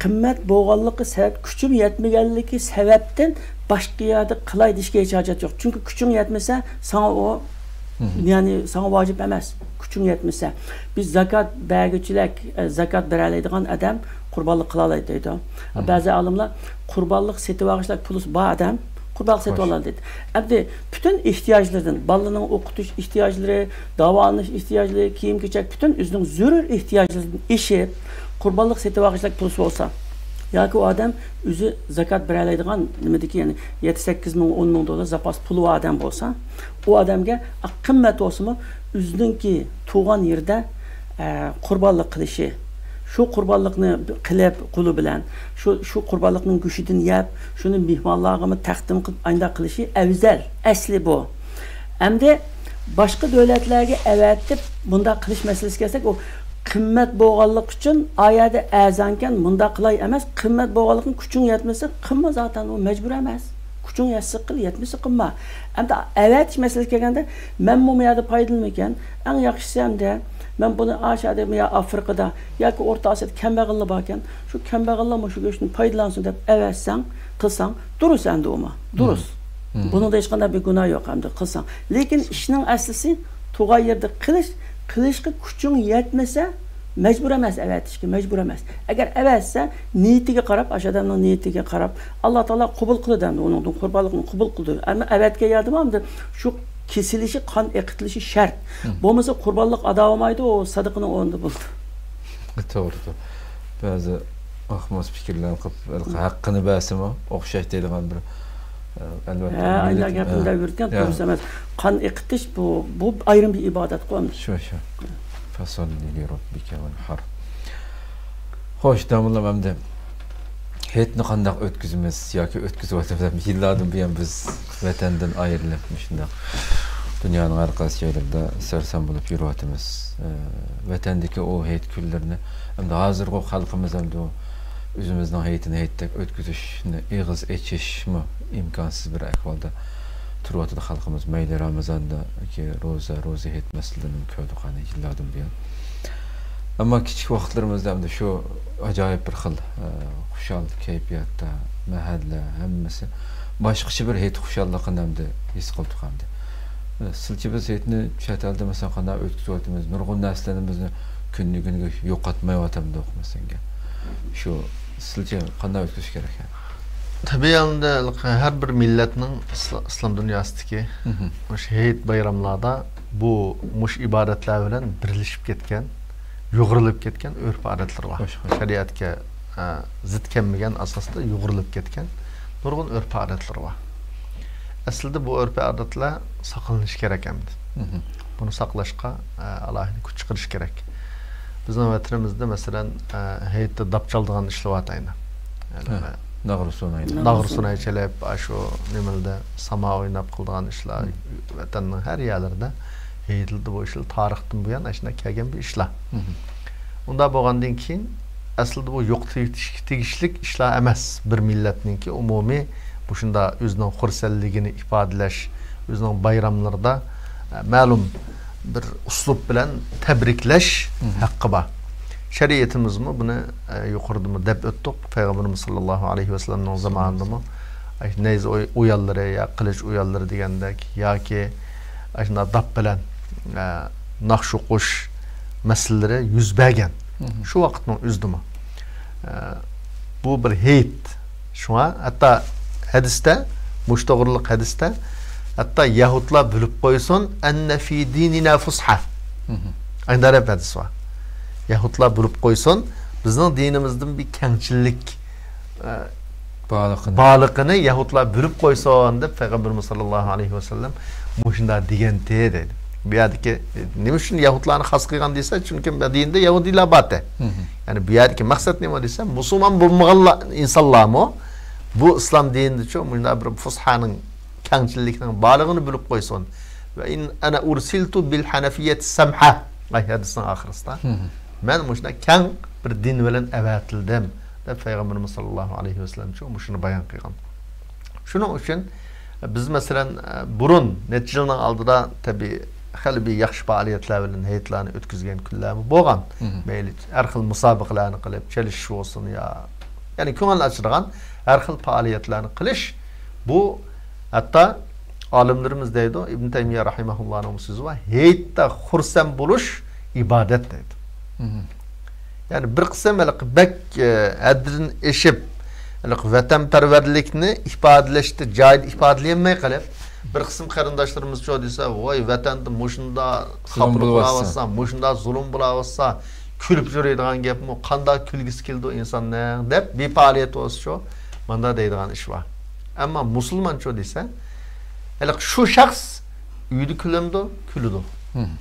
قىممەت بولغانلىقى سەۋەب، كۈچۈم يەتمىگەنلىكى سەۋەبتىن باشقا يەردە قىلاي دېيىشكە ھېچ ھاجەت يوق. چۈنكى كۈچۈڭ يەتمىسە، ساڭا ئۇ، يەنى ساڭا ۋاجىپ ئەمەس. كۈچۈڭ يەتمىسە. بىز زاكات بەرگۈچىلەر، ئە، زاكات بېرەلەيدىغان ئادەم قۇربانلىق قىلالايدۇ دەيدۇ. بەزى ئالىملار قۇربانلىق سېتىۋالغۇچىلار پۇلى بار ئادەم قۇربانلىق سېتىۋالالىدى. ئەمدى پۈتۈن ئېھتىياجلىرىدىن، بالىنىڭ ئوقۇتۇش ئېھتىياجلىرى، داۋالىنىش ئېھتىياجلىرى، كىيىم-كېچەك، پۈتۈن ئۆزىنىڭ زۆرۈر ئېھتىياجلىرىدىن ئېشىپ، قۇربانلىق سېتىۋالغۇچىلار پۇلى بولسا، ياكى ئۇ ئادەم ئۆزى زاكات بېرەلەيدىغان نېمىدىكى، يەنى يەتتە، سەككىز مىڭ، ئون مىڭ دوللار زاپاس پۇلى بار ئادەم بولسا، ئۇ ئادەمگە قىممەت بولسىمۇ، ئۆزىنىڭكى تۇغان يېرىدە، ئە، قۇربانلىق قىلىشى، شۇ قۇربانلىقنى قىلىپ، قولى بىلەن، شۇ، شۇ قۇربانلىقنىڭ گۆشىدىن يەپ، شۇنى مېھمانلارغىمۇ تەقدىم قىلىپ، ئانداق قىلىشى ئەۋزەل، ئەسلى بۇ. ئەمدى باشقا دۆلەتلەرگە ئەۋەتىپ، بۇنداق قىلىش مەسىلىسىگە كەلسەك، ئۇ قىممەت بولغانلىقى ئۈچۈن، ئا يەردە ئەرزانكەن، مۇنداق قىلاي ئەمەس، قىممەت بولغانلىقىنى كۈچۈڭ يەتمىسە، قىلما زاتەن، ئۇ مەجبۇر ئەمەس. كۈچۈڭ يەتسە قىل، يەتمىسە قىلما. ئەمدى ئەۋەتىش مەسىلىسىگە كەلگەندە، مەنمۇ مۇ يەردە پايدىلىنىمەن. ئەڭ ياخشىسى ئەمدى، مەن بۇنى ئاشۇ يەردە يا ئافرىقىدا ياكى ئورتا ئاسىيادا كەمبەغەللەر باركەن، شۇ كەمبەغەللەر مۇشۇ گۆشتىن پايدىلانسۇن دەپ ئەۋەتسەڭ، قىلساڭ، دۇرۇس ئەمدى ئۇمۇ. دۇرۇس. بۇنىڭدا ھېچقانداق بىر گۇناھ يوق ئەمدى قىلساڭ. لېكىن ئىشنىڭ ئەسلىسى تۇغان يېرىدە قىلىش، قىلىشقا كۈچۈڭ يەتمىسە، مەجبۇر ئەمەس ئەۋەتىشكە، مەجبۇر ئەمەس. ئەگەر ئەۋەتسە، نىيىتىگە قاراپ، ئاشۇ ئادەمنىڭ نىيىتىگە قاراپ، ئاللا تائالا قوبۇل قىلىدۇ ئەمدى ئۇنىڭدىن قۇربانلىقنى قوبۇل قىلىدۇ. ئەمما ئەۋەتكەن يەردىمۇ ئەمدى شۇ كېسىلىشى، قان ئېقىتىلىشى شەرت. بولمىسا قۇربانلىق ئادا بولمايدۇ، ئۇ سادىقىنىڭ ئورنىدا بولىدۇ. توغرىدۇر. بەزى ئاقماس پىكىرلەرنى قىلىپ، ھەققىنى بەرسىمۇ ئوخشاش دەيدىغان بىر، ئە، ئەلۋەتتە، ھە، ئانداق گەپنى دەۋېرىدىكەن، توغرىسى ئەمەس. قان ئېقىتىش بۇ، بۇ ئايرىم بىر ئىبادەتقۇ ئەمدى. شۇ، شۇ. فَصَلِّ لِرَبِّكَ وَانْحَرْ. خوش، داموللام، ئەمدى ھېيتنى قانداق ئۆتكۈزىمىز ياكى ئۆتكۈزۈۋاتىمىز؟ يىللاردىن بۇيان بىز ۋەتەندىن ئايرىلىپ، مۇشۇنداق دۇنيانىڭ ھەر قايسى جايلىرىدا سەرسان بولۇپ يۈرۈۋاتىمىز. ئە، ۋەتەندىكى ئۇ ھېيت كۈنلىرىنى، ئەمدى ھازىرغۇ خەلقىمىز ئەمدى ئۇ ئۆزىمىزنىڭ ھېيتىنى ھېيتتەك ئۆتكۈزۈشنى ئېغىز ئېچىشمۇ ئىمكانسىز بىر ئەھۋالدا تۇرۇۋاتىدۇ خەلقىمىز. مەيلى رامىزاندىكى روزا، روزا ھېيت مەسىلىلىرىنى كۆردۇق ئەنە يىللاردىن بۇيان. ئەمما كىچىك ۋاقىتلىرىمىزدا ئەمدى شۇ ئاجايىپ بىر خىل، ئە، خۇشال كەيپىياتتا، مەھەللە ھەممىسى باشقىچە بىر ھېيت خۇشاللىقىنى ئەمدى ھېس قىلدۇق ئەمدى. ئە، سىلچە بىز ھېيتنى چەت ئەلدە مەسىلەن قانداق ئۆتكۈزۈۋاتىمىز، نۇرغۇن نەرسىلىرىمىزنى كۈندىن كۈنگە يوقاتمايۋاتامدۇق مەسىلەن. شۇ سىلچە قانداق ئۆتكۈزۈش كېرەك؟ تەبىئىي ھالدا ھەر بىر مىللەتنىڭ ئىسلا-، ئىسلام دۇنياسىدىكى مۇشۇ ھېيت بايراملاردا بۇ مۇشۇ ئىبادەتلەر بىلەن بىرلىشىپ كەتكەن، يۇغۇرۇلۇپ كەتكەن ئۆرپ-ئادەتلىرى بار. خوش، خوش. شەرىئەتكە، ئە، زىت كەلمىگەن ئاساستا يۇغۇرۇلۇپ كەتكەن نۇرغۇن ئۆرپ-ئادەتلىرى بار. ئەسلىدە بۇ ئۆرپ-ئادەتلەر ساقلىنىشى كېرەك ئەمدى. بۇنى ساقلاشقا، ئە، ئالاھىدە كۈچ چىقىرىش كېرەك. بىزنىڭ ۋەتىنىمىزدە، مەسىلەن، ئە، ھېيتتا داپ چالىدىغان ئىشلار بار ئەينى. ناغرا سۇناي. ناغرا سۇناي چېلىپ، ئاشۇ نېمىلەردە ساما ئويناپ قىلىدىغان ئىشلار، ۋەتەننىڭ ھەر يەرلىرىدە ھېيتلىرىدا بۇ ئىشلار تارىختىن بۇيان ئاشۇنداق كەلگەن بىر ئىشلار. ئۇنداق بولغاندىن كېيىن، ئەسلىدە بۇ يوقىتىشقا تېگىشلىك ئىشلار ئەمەس. بىر مىللەتنىڭكى ئومۇمىي مۇشۇنداق ئۆزىنىڭ خۇرسەنلىكىنى ئىپادىلەش، ئۆزىنىڭ بايراملىرىدا، ئە، مەلۇم بىر ئۇسلۇب بىلەن تەبرىكلەش ھەققى بار. شەرىئىتىمىزمۇ بۇنى، ئە، يۇقىرىدىمۇ دەپ ئۆتتۇق. پەيغەمبىرىمىز ساللاللاھۇ ئەلەيھى ۋەسەللەمنىڭ زامانىدىمۇ، ئە، نەيزە ئوي-، ئويۇنلىرى يا قىلىچ ئويۇنلىرى دېگەندەك ياكى ئاشۇنداق داپ بىلەن، ئە، ناخشا ئوقۇش مەسىلىلىرى يۈز بەرگەن. شۇ ۋاقىتنىڭ ئۆزىدىمۇ. ئە، بۇ بىر ھېيت. شۇڭا ھەتتا ھەدىستە، مۇشۇ توغرىلىق ھەدىستە، ھەتتا يەھۇدلار بىلىپ قويسۇن، «أن في ديننا فسحة». ئاينى دەرەپ ھەدىس بار. يەھۇدلار بىلىپ قويسۇن، بىزنىڭ دىنىمىزدىن بىر كەڭچىللىك، ئە، بارلىقىنى. بارلىقىنى يەھۇدلار بۆلۈپ قويسۇن دەپ پەيغەمبىرىمىز ساللاللاھۇ ئەلەيھى ۋەسەللەم مۇشۇنداق دېگەنتى دەيدۇ. بۇ يەردىكى، نېمە ئۈچۈن يەھۇدلارنى خاس قىلغان دېسە، چۈنكى مەدىنىدە يەھۇدىيلار بارتى. مم. يەنى بۇ يەردىكى مەقسەت نېمە دېسە، مۇسۇلمان بولمىغانلار، ئىنسانلارمۇ بۇ ئىسلام دىنىدىچۇ مۇشۇنداق بىر فۇسھانىڭ، كەڭچىللىكنىڭ بارلىقىنى بىلىپ قويسۇن. ۋە ئىن ئەنە ئۇرسىلتۇ بىل ھەنەفىيەتى سەمھە. ئاي، ھەدىسنىڭ ئاخىرىسىدا. مم. مەن مۇشۇنداق كەڭ بىر دىن بىلەن ئەۋەتىلدىم، دەپ پەيغەمبىرىمىز ساللاللاھۇ ئەلەيھى ۋەسەللەمچۇ مۇشۇنى بايان قىلغان. شۇنىڭ ئۈچۈن بىز، مەسىلەن، بۇرۇن نەچچە يىلنىڭ ئالدىدا، تەبىئىي، خېلى بىر ياخشى پائالىيەتلەر بىلەن ھېيتلارنى ئۆتكۈزگەن كۈنلەرمۇ بولغان. مم. مەيلى ھەر خىل مۇسابىقىلەرنى قىلىپ، چېلىشىش بولسۇن يا، يەنى كۆڭۈلنى ئاچىدىغان ھەر خىل پائالىيەتلەرنى قىلىش، بۇ ھەتتا ئالىملىرىمىز دەيدۇ، ئىبن تەيمىيە رەھىمەھۇللانىڭ سۆزى بار، ھېيتتا خۇرسەن بولۇش ئىبادەت دەيدۇ. مم. يەنى بىر قىسىم ھېلىقى بەك، ئە، ھەددىدىن ئېشىپ، ھېلىقى ۋەتەنپەرۋەرلىكنى ئىپادىلەشتە جايىدا ئىپادىلىيەلمەي قېلىپ، بىر قىسىم قېرىنداشلىرىمىزچۇ دېسە، ۋاي، ۋەتەندە مۇشۇنداق زۇلۇم خاپىلىق بولۇۋاتسا. بولاۋاتسا، مۇشۇنداق زۇلۇم بولاۋاتسا، كۈلۈپ يۈرىدىغان گەپمۇ، قانداق كۈلگۈسى كېلىدۇ ئىنساننىڭ، دەپ بىپائالىيەت بولسىچۇ، ماندا دەيدىغان ئىش بار. ئەمما مۇسۇلمانچۇ دېسە، ھېلىقى شۇ شەخس ئۆيىدە كۈلەمدۇ؟ كۈلىدۇ. مم.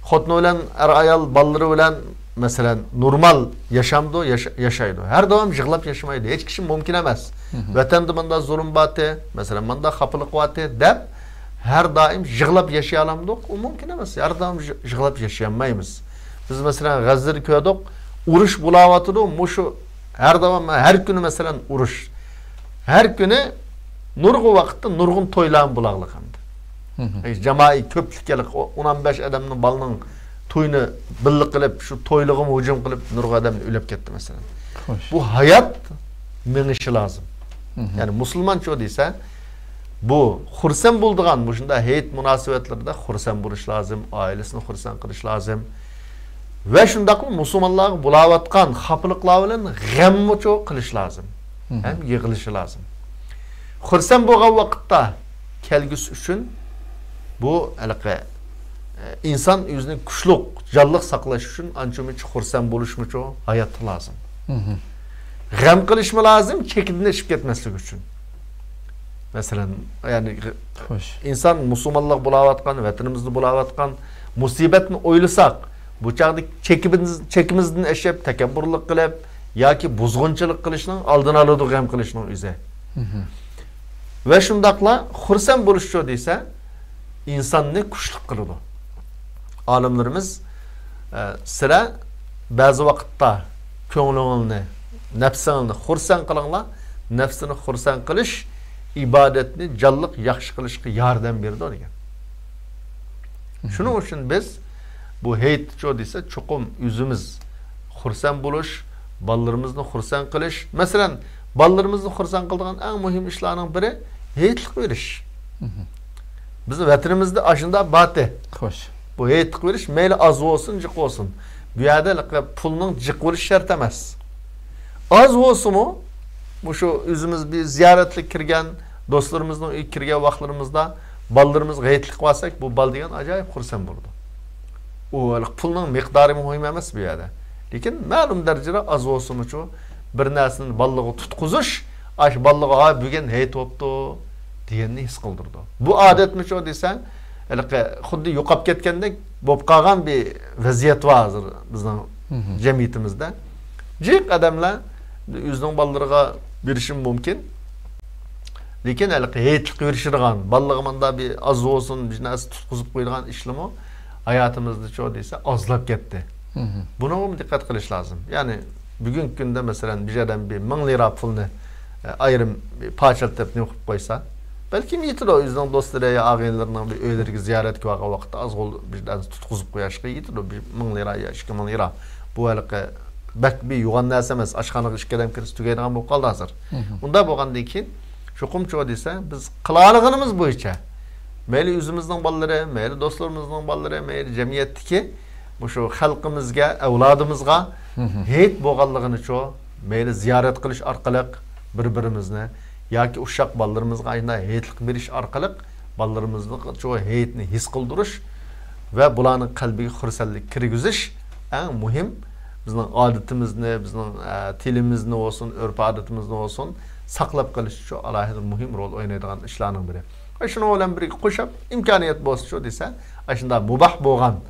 خوتۇنى بىلەن، ئەر-ئايال، بالىلىرى بىلەن، مەسىلەن، نورمال ياشامدۇ؟ ياشا-، ياشايدۇ. ھەر داۋام يىغلاپ ياشىمايدۇ. ھېچ كىشى مۇمكىن ئەمەس. مم. ۋەتەندە مۇنداق زۇلۇم بارتى، مەسىلەن، مۇنداق خاپىلىق بارتى، دەپ ھەر دائىم يىغلاپ ياشىيالامدۇق؟ ئۇ مۇمكىن ئەمەس. ھەر دائىم يىغ-، يىغلاپ ياشىيالمايمىز. بىز، مەسىلەن، غەززىدە كۆردۇق، ئۇرۇش بولاۋاتىدۇ، مۇشۇ ھەر داۋام، ھەر كۈنى، مەسىلەن، ئۇرۇش. ھەر كۈنى نۇرغۇن ۋاقىتتا نۇرغۇن تويلارمۇ بولاغلىق ئەمدى. مم. ئەي، جامائىي كۆپلۈككە ئون ئون بەش ئادەمنىڭ بالىنىڭ تويىنى بىللە قىلىپ، شۇ تويلىقىمۇ ھۇجۇم قىلىپ، نۇرغۇن ئادەم ئۆلۈپ كەتتى، مەسىلەن. خوش. بۇ ھايات مېڭىشى لازىم. مم. يەنى مۇسۇلمانچۇ دېسە، بۇ خۇرسەن بولىدىغان، مۇشۇنداق ھېيت مۇناسىۋەتلىرىدە خۇرسەن بولۇش لازىم، ئائىلىسىنى خۇرسەن قىلىش لازىم. ۋە شۇنداقلا مۇسۇلمانلارغا بولاۋاتقان خاپىلىقلار بىلەن غەممۇچۇ قىلىش لازىم. مم. ھەم يىغلىشى لازىم. خۇرسەن بولغان ۋاقىتتا كەلگۈسى ئۈچۈن بۇ ھېلىقى، ئە، ئىنسان ئۆزىنى كۈچلۈك، جانلىق ساقلاش ئۈچۈن ئانچە مۇنچە خۇرسەن بولۇشمۇچۇ ھاياتتا لازىم. مم. غەم قىلىشمۇ لازىم، چېكىدىن ئېشىپ كەتمەسلىك ئۈچۈن. مەسىلەن، يەنى، خوش. ئىنسان مۇسۇلمانلار بولاۋاتقان، ۋەتىنىمىزدە بولاۋاتقان مۇسىبەتنى ئويلىساق، بۇ چاغدا چېكىمىز-، چېكىمىزدىن ئېشىپ، تەكەببۇرلۇق قىلىپ ياكى بۇزغۇنچىلىق قىلىشنىڭ ئالدىنى ئالىدۇ، غەم قىلىشنىڭ ئۆزى. مم. ۋە شۇنداقلا خۇرسەن بولۇشچۇ دېسە، ئىنساننى كۈچلۈك قىلىدۇ. ئالىملىرىمىز، ئە، سىلەر بەزى ۋاقىتتا كۆڭلۈڭلارنى، نەپسىڭلارنى خۇرسەن قىلىڭلار، نەپسىنى خۇرسەن قىلىش ئىبادەتنى جانلىق ياخشى قىلىشقا ياردەم بېرىدۇ دېگەن. شۇنىڭ ئۈچۈن بىز بۇ ھېيتچۇ دېسە، چوقۇم ئۆزىمىز خۇرسەن بولۇش، بالىلىرىمىزنى خۇرسەن قىلىش. مەسىلەن، بالىلىرىمىزنى خۇرسەن قىلىدىغان ئەڭ مۇھىم ئىشلارنىڭ بىرى ھېيتلىق بېرىش. مم. بىزنىڭ ۋەتىنىمىزدە ئاشۇنداق بارتى. خوش. بۇ ھېيتلىق بېرىش مەيلى ئاز بولسۇن، جىق بولسۇن. بۇ يەردە ھېلىقى پۇلنىڭ جىق بولۇشى شەرت ئەمەس. ئاز بولسىمۇ، مۇشۇ ئۆزىمىز بىر زىيارەتلىك كىرگەن، دوستلىرىمىزنىڭ ئۆيىگە كىرگەن ۋاقىتلىرىمىزدا بالىلىرىمىزغا ھېيتلىق بەرسەك، بۇ بالا دېگەن ئاجايىپ خۇرسەن بولىدۇ. ئۇ ھېلىقى پۇلنىڭ مىقدارى مۇھىم ئەمەس بۇ يەردە. لېكىن مەلۇم دەرىجىدە ئاز بولسىمۇچۇ، بىر نەرسىنى بالىلىرىغا تۇتقۇزۇش، ئاشۇ بالىلىرىغا، ھا، بۈگۈن ھېيت بوپتۇ، دېگەننى ھېس قىلدۇرىدۇ. بۇ ئادەتمىچۇ دېسەڭ، ھېلىقى خۇددى يوقاپ كەتكەندەك بولۇپ قالغان بىر ۋەزىيەت بار ھازىر بىزنىڭ مم. جەمئىيىتىمىزدە. جىق ئادەملەر ئۆزىنىڭ بالىلىرىغا بېرىشىمۇ مۇمكىن. لېكىن ھېلىقى ھېيتلىق بېرىشىدىغان، بالىلىرىغا ماندا بىر ئاز بولسۇن بىر نەرسە تۇتقۇزۇپ قويىدىغان ئىشلىمۇ ھاياتىمىزدىچۇ دېسە ئازلاپ كەتتى. مم. بۇنىڭغىمۇ دىققەت قىلىش لازىم. يەنى بۈگۈنكى كۈندە، مەسىلەن، بىر ئادەم بىر مىڭ لىرا پۇلنى، ئە، ئايرىم بىر پارچىلىتىپ نېمە قىلىپ قويسا، بەلكىم يېتىدۇ ئۆزىنىڭ دوستلىرى يا ئاغىنىلىرىنىڭ بىر ئۆيلىرىگە زىيارەتكە بارغان ۋاقىتتا ئازغۇن بىر نەرسە تۇتقۇزۇپ قويۇشقا يېتىدۇ، بىر مىڭ لىرا يا ئىككى مىڭ لىرا. بۇ ھېلىقى بەك بىر يوغان نەرسە ئەمەس، ئاشخانىغا ئىككى ئادەم كىرسە تۈگەيدىغان بولۇپ قالدى ھازىر. مم. ئۇنداق بولغاندىن كېيىن، چوقۇمچۇ دېسە، بىز قىلالىغىنىمىز بويىچە، مەيلى ئۆزىمىزنىڭ بالىلىرى، مەيلى دوستلىرىمىزنىڭ بالىلىرى، مەيلى جەمئىيەتتىكى مۇشۇ خەلقىمىزگە، ئەۋلادىمىزغا مم. ھېيت بولغانلىقىنىچۇ، مەيلى زىيارەت قىلىش ئارقىلىق بىر-بىرىمىزنى ياكى ئۇششاق بالىلىرىمىزغا ئاشۇنداق ھېيتلىق بېرىش ئارقىلىق بالىلىرىمىزنىڭچۇ ھېيتنى ھېس قىلدۇرۇش ۋە بۇلارنىڭ قەلبىگە خۇرسەنلىك كىرگۈزۈش ئەڭ مۇھىم بىزنىڭ ئادىتىمىزنى، بىزنىڭ، ئە، تىلىمىزنى بولسۇن، ئۆرپ-ئادىتىمىزنى بولسۇن، ساقلاپ قېلىش شۇ ئالاھىدە مۇھىم رول ئوينايدىغان ئىشلارنىڭ بىرى. ۋە شۇنىڭ بىلەن بىرگە قوشۇپ، ئىمكانىيەت بولسا شۇ دېسە، ئاشۇنداق مۇباھ بولغان،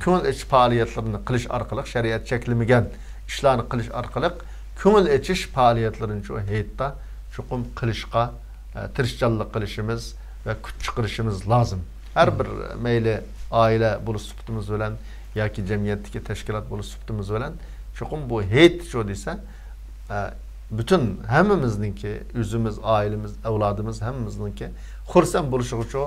كۆڭۈل ئېچىش پائالىيەتلىرىنى قىلىش ئارقىلىق، شەرىئەت چەكلىمىگەن ئىشلارنى قىلىش ئارقىلىق، كۆڭۈل ئېچىش پائالىيەتلىرىنى شۇ ھېيتتا چوقۇم قىلىشقا، ئە، تىرىشچانلىق قىلىشىمىز ۋە كۈچ چىقىرىشىمىز لازىم. ھەر بىر، مەيلى ئائىلە بولۇش سۈپىتىمىز بىلەن ياكى جەمئىيەتتىكى تەشكىلات بولۇش سۈپىتىمىز بىلەن چوقۇم بۇ ھېيت شۇ دېسە، ئە، پۈتۈن ھەممىمىزنىڭكى، ئۆزىمىز، ئائىلىمىز، ئەۋلادىمىز ھەممىمىزنىڭكى خۇرسەن بولۇشىغا شۇ،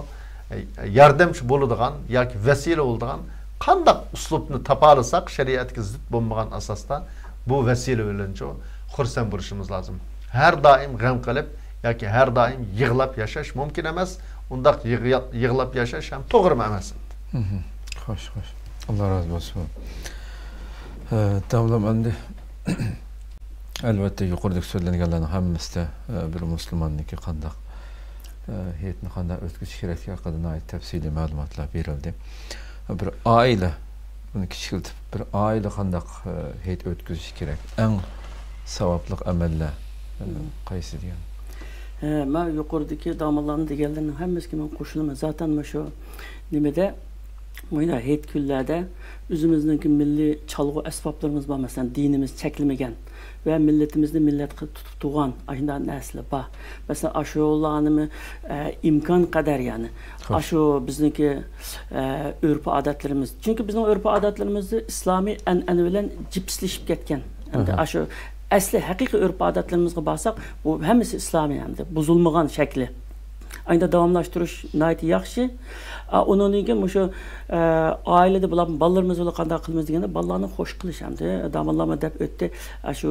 ئە، ياردەمچى بولىدىغان ياكى ۋەسىلە بولىدىغان قانداق ئۇسلۇبنى تاپالىساق، شەرىئەتكە زىت بولمىغان ئاساستا بۇ ۋەسىلە بىلەن شۇ خۇرسەن بولۇشىمىز لازىم. ھەر دائىم غەم قىلىپ ياكى ھەر دائىم يىغلاپ ياشاش مۇمكىن ئەمەس. ئۇنداق يىغ-، يىغلاپ ياشاش ھەم توغرىمۇ ئەمەس. خوش، خوش. ئاللا رازى بولسۇن. ئە، داۋلام ئەمدى، ئەلۋەتتە، يۇقىرىدىكى سۆزلەنگەنلەرنىڭ ھەممىسىدە، ئە، بىر مۇسۇلماننىڭكى قانداق، ئە، ھېيتنى قانداق ئۆتكۈزۈش كېرەكلىكى ھەققىدە ناھايىتى تەپسىلىي مەلۇماتلار بېرىلدى. بىر ئائىلە، بۇنى كىچىكلىتىپ، بىر ئائىلە قانداق، ئە، ھېيت ئۆتكۈزۈشى كېرەك؟ ئەڭ ساۋابلىق ئەمەللەر، ئە، قايسى دېگەن؟ ھە، مەن يۇقىرىدىكى داموللامنىڭ دېگەنلىرىنىڭ ھەممىسىگە مەن قوشۇلىمەن. زاتەن مۇشۇ نېمىدە، مانا ھېيت كۈنلەردە ئۆزىمىزنىڭكى مىللىي چالغۇ ئەسۋابلىرىمىز بار، مەسىلەن، دىنىمىز چەكلىمىگەن ۋە مىللىتىمىزنى مىللەت قىلىپ تۇتۇپ تۇرغان ئاشۇنداق نەرسىلەر بار. مەسىلەن، ئاشۇلارنىمۇ، ئە، ئىمكان قەدەر، يەنى، خوش. ئاشۇ بىزنىڭكى، ئە، ئۆرپ-ئادەتلىرىمىز. چۈنكى بىزنىڭ ئۆرپ-ئادەتلىرىمىز ئىسلامىي ئەنئەنە بىلەن جىپسلىشىپ كەتكەن. ئەمدى ئاشۇ ئەسلى ھەقىقىي ئۆرپ-ئادەتلىرىمىزغا بارساق، بۇ ھەممىسى ئىسلامىي ئەمدى، بۇزۇلمىغان شەكلى. ئەمدى داۋاملاشتۇرۇش ناھايىتى ياخشى. ئا، ئۇنىڭدىن كېيىن مۇشۇ، ئە، ئائىلىدە بۇلار، بالىلىرىمىز بىلەن قانداق قىلىمىز دېگەندە، بالىلارنى خوش قىلىش ئەمدى. داموللاممۇ دەپ ئۆتتى. ئاشۇ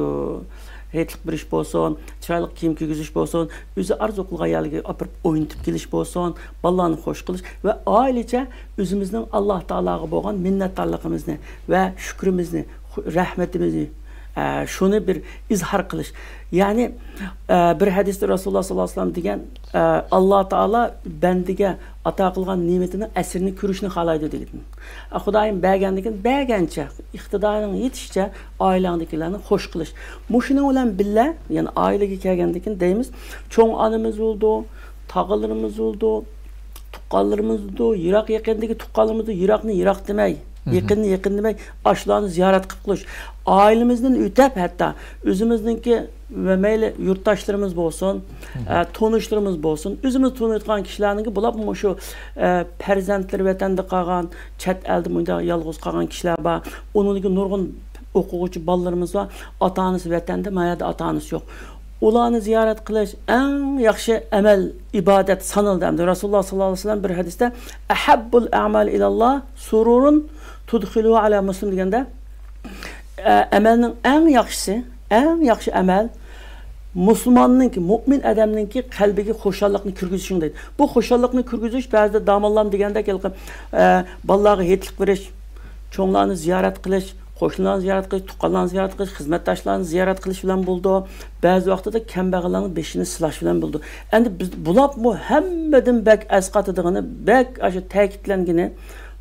ھېيتلىق بېرىش بولسۇن، چىرايلىق كىيىم كىيگۈزۈش بولسۇن، ئۆزى ئارزۇ قىلغان يەرگە ئاپىرىپ ئوينىتىپ كېلىش بولسۇن، بالىلارنى خوش قىلىش ۋە ئائىلىچە ئۆزىمىزنىڭ ئاللا تائالاغا بولغان مىننەتدارلىقىمىزنى ۋە شۈكرىمىزنى، خۇ-، رەھمىتىمىزنى، ئە، شۇنى بىر ئىزھار قىلىش. يەنى، ئە، بىر ھەدىستە رەسۇلۇللا ساللاللاھۇ ئەلەيھى ۋەسەللەم دېگەن، ئە، ئاللا تائالا بەندىگە ئاتا قىلغان نېمىتىنىڭ ئەسىرىنى كۆرۈشنى خالايدۇ دېگەن. ئە، خۇدايىم بەرگەندىكىن بەرگەنچە، ئىقتىدارىنىڭ يېتىشىچە ئائىلەڭدىكىلەرنى خوش قىلىش. مۇشۇنىڭ بىلەن بىللە، يەنى ئائىلىگە كەلگەندىكىن دەيمىز، چوڭ ئانىمىز بولىدۇ، تاغىلىرىمىز بولىدۇ، تۇغقانلىرىمىز بولىدۇ، يىراق يېقىندىكى تۇغقانلىرىمىز بولىدۇ، يىراقنى يىراق دېمەي، يېقىننى يېقىن دېمەي، ئاشۇلارنى زىيارەت قىلىپ قويۇش. ئائىلىمىزدىن ئۆتەپ ھەتتا ئۆزىمىزنىڭكى ۋە مەيلى يۇرتداشلىرىمىز بولسۇن، ئە، تونۇشلىرىمىز بولسۇن، ئۆزىمىز تونۇيدىغان كىشىلەرنىڭكى، بۇلار مۇشۇ، ئە، پەرزەنتلىرى ۋەتەندە قالغان، چەت ئەلدە مۇنداق يالغۇز قالغان كىشىلەر بار. ئۇنىڭدىكى نۇرغۇن ئوقۇغۇچى بالىلىرىمىز بار. ئاتا-ئانىسى ۋەتەندە، ما يەردە ئاتا-ئانىسى يوق. ئۇلارنى زىيارەت قىلىش ئەڭ ياخشى ئەمەل، ئىبادەت سانىلىدۇ. ئەمدى رەسۇلۇللا ساللاللاھۇ ئەلەيھى ۋەسەللەم بىر ھەدىستە، «ئەھەببۇل ئەمال ئىلەللاھ سۇرۇرۇن تۇدخىلۇ ئەلا مۇسلىم» دېگەندە، ئە، ئەمەلنىڭ ئەڭ ياخشىسى، ئەڭ ياخشى ئەمەل مۇسۇلماننىڭكى، مۇئمىن ئادەمنىڭكى قەلبىگە خۇشاللىقنى كىرگۈزۈشىڭ دەيدۇ. بۇ خۇشاللىقنى كىرگۈزۈش بەزىدە داموللام دېگەندەك ھېلىقى، ئە، بالىلارغا ھېيتلىق بېرىش، چوڭلارنى زىيارەت قىلىش، قوشنىلارنى زىيارەت قىلىش، تۇغقانلارنى زىيارەت قىلىش، خىزمەتداشلارنى زىيارەت قىلىش بىلەن بولىدۇ. بەزى ۋاقتىدا كەمبەغەللەرنىڭ بېشىنى سىلاش بىلەن بولىدۇ. ئەمدى بىز، بۇلارمۇ ھەممىدىن بەك ئەسقاتىدىغىنى، بەك ئاشۇ تەكىتلەنگىنى،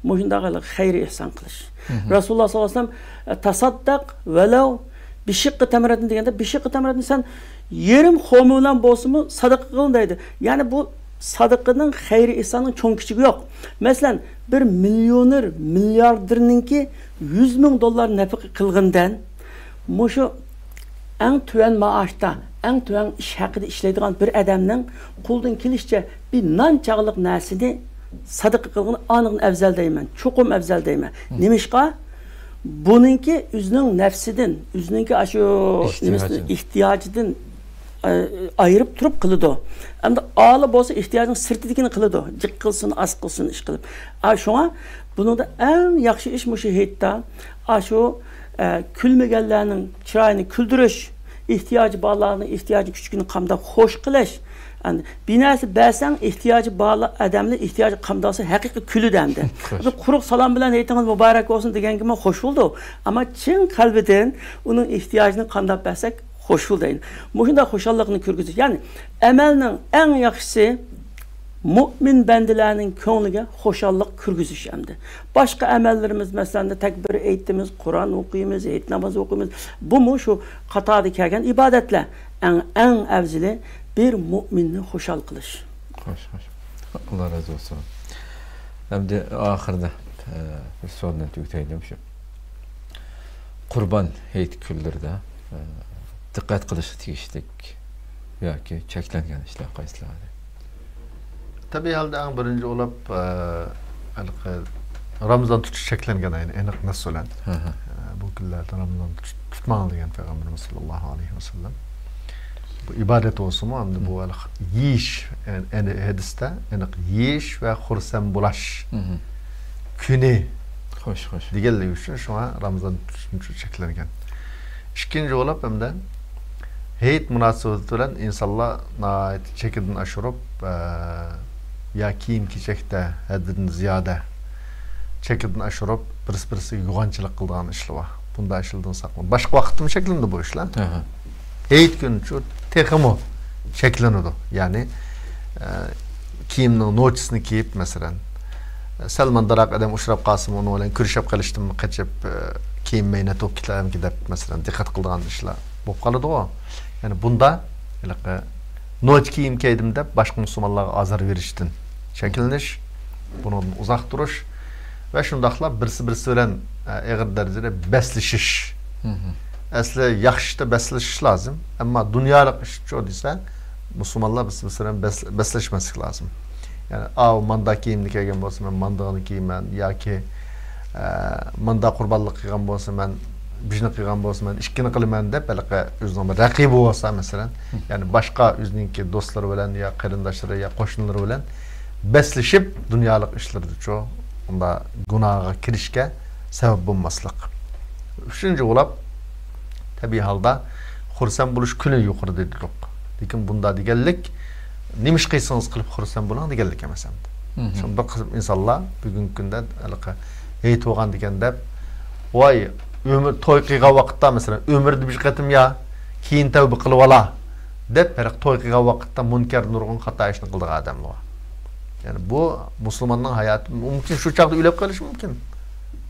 مۇشۇنداق خەير ئېھسان قىلىش. رەسۇلۇللا ساللاللاھۇ ئەلەيھى ۋەسەللەم، «تەسەددەق ۋەلەۋ بىشىققى تەمرەتىن» دېگەندە، بىشىققى تەمرەتنى سەن يېرىم خورما بىلەن بولسىمۇ سادىقە قىل دەيدۇ. يەنى بۇ سادىقىنىڭ، خەير ئېھساننىڭ چوڭ كىچىكى يوق. مەسىلەن، بىر مىليونېر، مىلياردېرنىڭكى يۈز مىڭ دوللار نەپىقە قىلغىنىدىن، مۇشۇ ئەڭ تۆۋەن مائاشتا، ئەڭ تۆۋەن ئىش ھەققىدە ئىشلەيدىغان بىر ئادەمنىڭ قولىدىن كېلىشىچە بىر نان چاغلىق نەرسىنى سادىقە قىلغىنى ئانىغىن ئەۋزەل دەيمەن، چوقۇم ئەۋزەل دەيمەن. نېمىشقا؟ بۇنىڭكى ئۆزىنىڭ نەپسىدىن، ئۆزىنىڭكى ئاشۇ نېمىسىدىن، ئېھتىياجىدىن، ئە، ئايرىپ تۇرۇپ قىلىدۇ. ئەمدى ئالىي بولسا ئېھتىياجنىڭ سىرتىدىكىنى قىلىدۇ. جىق قىلسۇن، ئاز قىلسۇن ئىش قىلىپ. ئا، شۇڭا بۇنىڭدا ئەڭ ياخشى ئىش مۇشۇ ھېيتتا ئاشۇ، ئە، كۈلمىگەنلەرنىڭ چىرايىنى كۈلدۈرۈش، ئېھتىياجى بارلارنىڭ ئېھتىياجى كۈچىكىنى قامداپ خوش قىلىش. ئەمدى بىر نەرسە بەرسەڭ، ئېھتىياجى بارلار، ئادەملەر ئېھتىياجى قامدالسا ھەقىقىي كۈلىدۇ ئەمدى. خوش. بىر قۇرۇق سالام بىلەن «ھېيتىڭىز مۇبارەك بولسۇن» دېگەنگىمۇ خوش بولىدۇ. ئەمما چىن قەلبىدىن ئۇنىڭ ئېھتىياجىنى قامداپ بەرسەك، خوش بولىدۇ. مۇشۇنداق خۇشاللىقنى كىرگۈزۈش. يەنى ئەمەلنىڭ ئەڭ ياخشىسى، مۆمىن بەندىلەرنىڭ كۆڭلىگە خۇشاللىق كىرگۈزۈش ئەمدى. باشقا ئەمەللىرىمىز، مەسىلەن، تەكبىر ئېيتىمىز، قۇرئان ئوقۇيمىز، ھېيت نامازى ئوقۇيمىز. بۇمۇ شۇ قاتاردا كەلگەن ئىبادەتلەر. ئەڭ، ئەڭ ئەۋزىلى بىر مۆمىننى خۇشال قىلىش. خوش، خوش. ئاللا رازى بولسۇن. ئەمدى ئاخىرىدا، ئە، بىر سوئال بىلەن تۈگىتەيلى شۇ. قۇربان ھېيت كۈنلىرىدە، ئە، دىققەت قىلىشقا تېگىشلىك ياكى چەكلەنگەن ئىشلار قايسىلار؟ تەبىئىي ھالدا ئەڭ بىرىنچى بولۇپ، ئە، ھېلىقى رامىزان تۇتۇش چەكلەنگەن، يەنى ئېنىق نەس بىلەن. ھە، ھە. ئە، بۇ كۈنلەردە رامىزان تۇت-، تۇتماڭ دېگەن پەيغەمبىرىمىز ساللاللاھۇ ئەلەيھى ۋەسەللەم. بۇ ئىبادەت بولسىمۇ، ئەمدى بۇ ھېلىقى يېيىش، يەنى، يەنى ھەدىستە ئېنىق يېيىش ۋە خۇرسەن بولاش مھم. كۈنى خوش، خوش. دېگەنلىكى ئۈچۈن شۇڭا رامىزان تۇتۇشنى چەكلەنگەن. ئىككىنچى بولۇپ، ئەمدى ھېيت مۇناسىۋىتى بىلەن ئىنسانلار ناھايىتى چېكىدىن ئاشۇرۇپ، ئە، يا كىيىم-كېچەكتە ھەددىدىن زىيادە چېكىدىن ئاشۇرۇپ، بىرسى-بىرسىگە يوغانچىلىق قىلىدىغان ئىشلار بار. بۇنداق ئىشلاردىن ساقلىنىپ. باشقا ۋاقىتتىمۇ چەكلىنىدۇ بۇ ئىشلار. ئەھە. ھېيت كۈنىچۇ تېخىمۇ چەكلىنىدۇ. يەنى، ئە، كىيىمنىڭ نوچىسىنى كىيىپ، مەسىلەن، سەل ماندىراق ئادەم ئۇچراپ قالسىمۇ، ئۇنىڭ بىلەن كۆرۈشۈپ قېلىشتىنمۇ قېچىپ، ئە، كىيىنمەي نەتىۋوپ كېتەرمىكىن دەپ، مەسىلەن، دىققەت قىلىدىغان ئىشلار بولۇپ قالىدىغۇ. يەنى بۇندا ھېلىقى نوچى كىيىم كىيدىم دەپ، باشقا مۇسۇلمانلارغا ئازار بېرىشتىن چەكلىنىش، بۇنىڭدىن ئۇزاق تۇرۇش ۋە شۇنداقلا بىرسى-بىرسى بىلەن، ئە، ئېغىر دەرىجىدە بەسلىشىش. مھم. ئەسلى ياخشى ئىشتا بەسلىشىش لازىم، ئەمما دۇنيالىق ئىشچۇ دېسە، مۇسۇلمانلار بىرسى-بىرسى بىلەن بەس-، بەسلەشمەسلىك لازىم. يەنى، ئاۋۇ ماندا كىيىمنى كىيگەن بولسا، مەن ماندىغىنى كىيىمەن ياكى، ئە، ماندا قۇربانلىق قىلغان بولسا، مەن بىرنى قىلغان بولسا، مەن ئىككىنى قىلىمەن دەپ، ھېلىقى ئۆزىنىڭ بىر رەقىبى بولسا، مەسىلەن، يەنى باشقا ئۆزىنىڭكى دوستلىرى بىلەن يا قېرىنداشلىرى يا قوشنىلىرى بىلەن بەسلىشىپ، دۇنيالىق ئىشلىرىدىچۇ، ئۇنداق گۇناھقا كىرىشكە سەۋەب بولماسلىق. ئۈچىنچى بولۇپ، تەبىئىي ھالدا خۇرسەن بولۇش كۈنى يۇقىرىدا دېدۇق. لېكىن بۇندا دېگەنلىك، نېمە ئىش قىلسىڭىز قىلىپ خۇرسەن بولۇڭ دېگەنلىك ئەمەس ئەمدى. مھم. شۇڭا بىر قىسىم ئىنسانلار بۈگۈنكى كۈندە ھېلىقى ھېيت بولغاندىكەن دەپ، ۋاي، ئۆمۈر، توي قىلغان ۋاقىتتا، مەسىلەن، ئۆمرىدە بىر قېتىم يا كېيىن تەۋبە قىلىۋالا دەپ، ھېلىقى توي قىلغان ۋاقىتتا مۇنكەر نۇرغۇن خاتا ئىشنى قىلىدىغان ئادەملەر بار. يەنى بۇ مۇسۇلماننىڭ ھاياتى مۇمكىن شۇ چاغدا ئۆلۈپ قېلىشى مۇمكىن.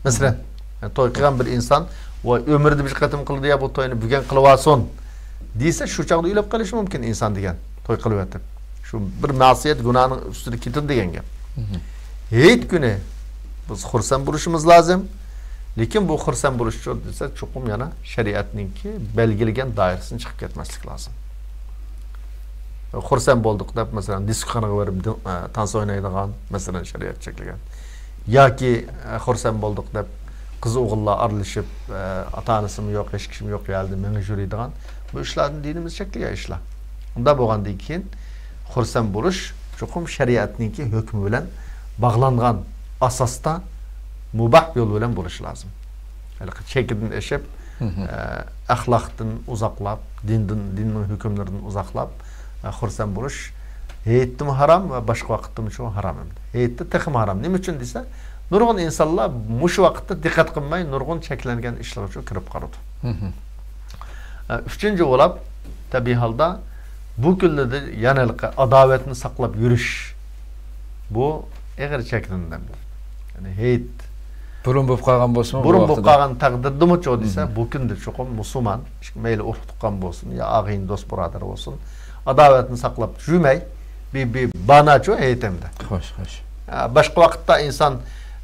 مەسىلەن، يەنى توي قىلغان بىر ئىنسان، ۋاي، ئۆمرىدە بىر قېتىم قىلىدۇ يا، بۇ توينى بۈگۈن قىلىۋالسۇن دېسە، شۇ چاغدا ئۆلۈپ قېلىشى مۇمكىن ئىنسان دېگەن، توي قىلىۋېتىپ. شۇ بىر مەسىيەت گۇناھنىڭ ئۈستىدە كېتىدۇ دېگەن گەپ. مھم. ھېيت كۈنى بىز خۇرسەن بولۇشىمىز لازىم. لېكىن بۇ خۇرسەن بولۇشچۇ دېسە، چوقۇم يەنە شەرىئەتنىڭكى بەلگىلىگەن دائىرىسىدىن چىقىپ كەتمەسلىك لازىم. خۇرسەن بولدۇق دەپ، مەسىلەن، دىسكوخانىغا بېرىپ، دى-، ئە، تانسا ئوينايدىغان، مەسىلەن، شەرىئەت چەكلىگەن. ياكى، ئە، خۇرسەن بولدۇق دەپ، قىز ئوغۇللار ئارىلىشىپ، ئە، ئاتا-ئانىسىمۇ يوق، ھېچ كىشىمۇ يوق يەردە مېڭىپ يۈرىدىغان، بۇ ئىشلاردىن دىنىمىز چەكلىگەن ئىشلار. ئۇنداق بولغاندىن كېيىن، خۇرسەن بولۇش چوقۇم شەرىئەتنىڭكى ھۆكمى بىلەن باغلانغان ئاساستا، مۇباھ يول بىلەن بولۇشى لازىم. ھېلىقى چېكىدىن ئېشىپ، مھم. ئە، ئەخلاقتىن ئۇزاقلاپ، دىندىن، دىننىڭ ھۆكۈملىرىدىن ئۇزاقلاپ، ئە، خۇرسەن بولۇش ھېيتتىمۇ ھارام ۋە باشقا ۋاقىتتىمۇ شۇ ھارام ئەمدى. ھېيتتا تېخىمۇ ھارام. نېمە ئۈچۈن دېسە، نۇرغۇن ئىنسانلار مۇشۇ ۋاقىتتا دىققەت قىلماي، نۇرغۇن چەكلەنگەن ئىشلار ئۈچۈن كىرىپ قالىدۇ. مھم. ئە، ئۈچىنچى بولۇپ، تەبىئىي ھالدا بۇ كۈنلەردە يەنە ھېلىقى ئاداۋەتنى ساقلاپ يۈرۈش، بۇ ئېغىر چەكلىنىدۇ. يەنى ھېيت بۇرۇن بولۇپ قالغان بولسىمۇ، بۇرۇن بولۇپ قالغان تەقدىردىمۇ چۇ دېسە، مھم. بۇ كۈندە چوقۇم مۇسۇلمان، مەيلى ئۇرۇق تۇغقان بولسۇن يا ئاغىنە دوست بۇرادەر بولسۇن، ئاداۋەتنى ساقلاپ يۈرمەي، بىر، بىر باھانىچۇ ھېيت ئەمدى. خوش، خوش. ئە، باشقا ۋاقىتتا ئىنسان،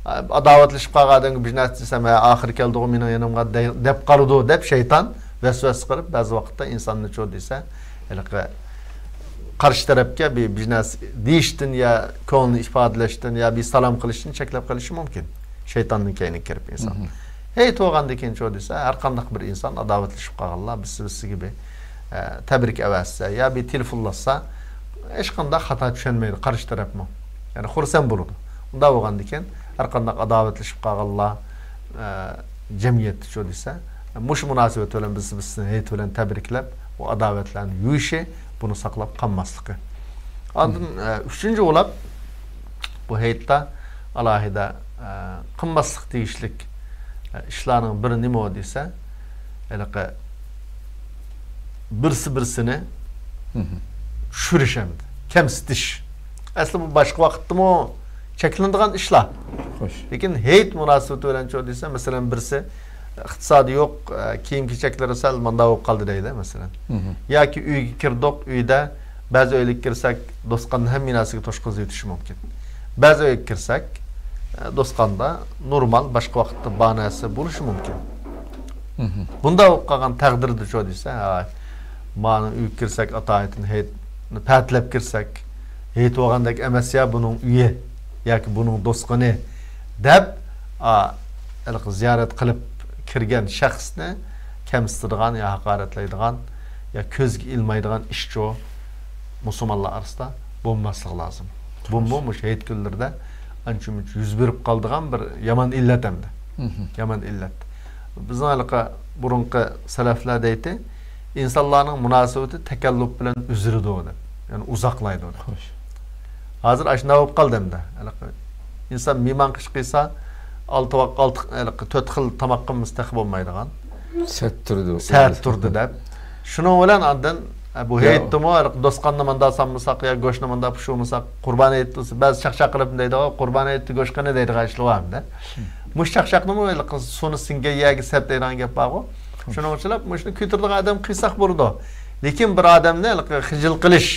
ئە، ئاداۋەتلىشىپ قالغان ئادەمگە بىر نەرسە دېسەم، ھە، ئاخىرى كەلدىغۇ مېنىڭ يېنىمغا دەي-، دەپ قالىدۇ دەپ شەيتان ۋەسۋەسە قىلىپ، بەزى ۋاقىتتا ئىنساننىچۇ دېسە، ھېلىقى قارشى تەرەپكە بىر، بىر نەرسە دېيىشتىن يا كۆڭلىنى ئىپادىلەشتىن يا بىر سالام قىلىشتىن چەكلەپ قېلىشى مۇمكىن. شەيتاننىڭ كەينىگە كىرىپ ئىنسان. مھم. ھېيت بولغاندىن كېيىنچۇ دېسە، ھەر قانداق بىر ئىنسان ئاداۋەتلىشىپ قالغانلار بىرسى-بىرسىگە بىر، ئە، تەبرىك ئەۋەتسە يا بىر تېلېفونلاشسا، ھېچقانداق خاتا چۈشەنمەيدۇ قارشى تەرەپمۇ. يەنى خۇرسەن بولىدۇ. ئۇنداق بولغاندىكىن، ھەر قانداق ئاداۋەتلىشىپ قالغانلار، ئە، جەمئىيەتتىچۇ دېسە، مۇشۇ مۇناسىۋەت بىلەن بىرسى بىرسىنى ھېيت بىلەن تەبرىكلەپ، ئۇ ئاداۋەتلەرنى يۇيۇشى، بۇنى ساقلاپ قالماسلىقى. ئاندىن، ئە، ئۈچىنچى بولۇپ، بۇ ھېيتتا ئالاھىدە، ئە، قىلماسلىق تېگىشلىك، ئە، ئىشلارنىڭ بىرى نېمە دېسە، ھېلىقى بىرسى بىرسىنى چۈشۈرۈش ئەمدى، كەمسىتىش. ئەسلى بۇ باشقا ۋاقىتتىمۇ چەكلىنىدىغان ئىشلار. خوش. لېكىن ھېيت مۇناسىۋىتى بىلەن چۇ دېسە، مەسىلەن، بىرسى ئىقتىسادى يوق، ئە، كىيىم-كېچەكلىرى سەل ماندا بولۇپ قالدى دەيلى، مەسىلەن. مھم. ياكى ئۆيگە كىردۇق، ئۆيدە بەزى ئۆيلەرگە كىرسەك، دوستخانىدا ھەممە نەرسىگە توشقان تۈزۈۋېتىشى مۇمكىن. بەزى ئۆيگە كىرسەك، ئە، دوستخانىدا نورمال، باشقا ۋاقىتتا بار نەرسە بولۇشى مۇمكىن. مھم. بۇنداق بولۇپ قالغان تەقدىردە چۇ دېسە، ھاي، مانا ئۆيگە كىرسەك، ئاتايىتىن ھېيتنى پەتىلەپ كىرسەك، ھېيت بولغاندەك ئەمەس يا بۇنىڭ ئۆيى ياكى بۇنىڭ دوستخانى دەپ، ئا، ھېلىقى زىيارەت قىلىپ كىرگەن شەخسنى كەمسىتىدىغان يا ھاقارەتلەيدىغان يا كۆزگە ئىلمايدىغان ئىشچۇ مۇسۇلمانلار ئارىسىدا بولماسلىقى لازىم. بۇمۇ مۇشۇ ھېيت كۈنلىرىدە ئانچە-مۇنچە يۈز بېرىپ قالىدىغان بىر يامان ئىللەت ئەمدى. مھم. يامان ئىللەت. بىزنىڭ ھېلىقى بۇرۇنقى سەلەفلەر دەيتتى، ئىنسانلارنىڭ مۇناسىۋىتى تەكەللۇپ بىلەن ئۈزۈلىدۇ دەپ، يەنى ئۇزاقلايدۇ دەپ. خوش. ھازىر ئاشۇنداق بولۇپ قالدى ئەمدى. ھېلىقى ئىنسان مېھمانخانا قىلسا، ئالتە ۋاق-، ئالتە، ھېلىقى تۆت خىل تاماق قىلمىسا تېخى بولمايدىغان. سەت تۇرىدۇ. سەت تۇردى دەپ. شۇنىڭ بىلەن ئاندىن، ئە، بۇ يا. ھېيتتىمۇ ھېلىقى دوستخانىنى ماندا سالمىساق يا گۆشنى ماندا پۇشۇرمىساق، قۇربان ھېيت دېسە، بەزى چاقچاق قىلىپ دەيدىغۇ، قۇربان ھېيتتا گۆش قېنى دەيدىغان ئىشلار بار ئەمدى. مۇشۇ چاقچاقنىمۇ ھېلىقى سۇنى سىڭگەن يەرگە سەپ دەيدىغان گەپ بارغۇ. شۇنىڭ ئۈچۈن مۇشۇنى كۆتۈرىدىغان ئادەم قىلساق بولىدۇ. لېكىن بىر ئادەمنى ھېلىقى خىجىل قىلىش،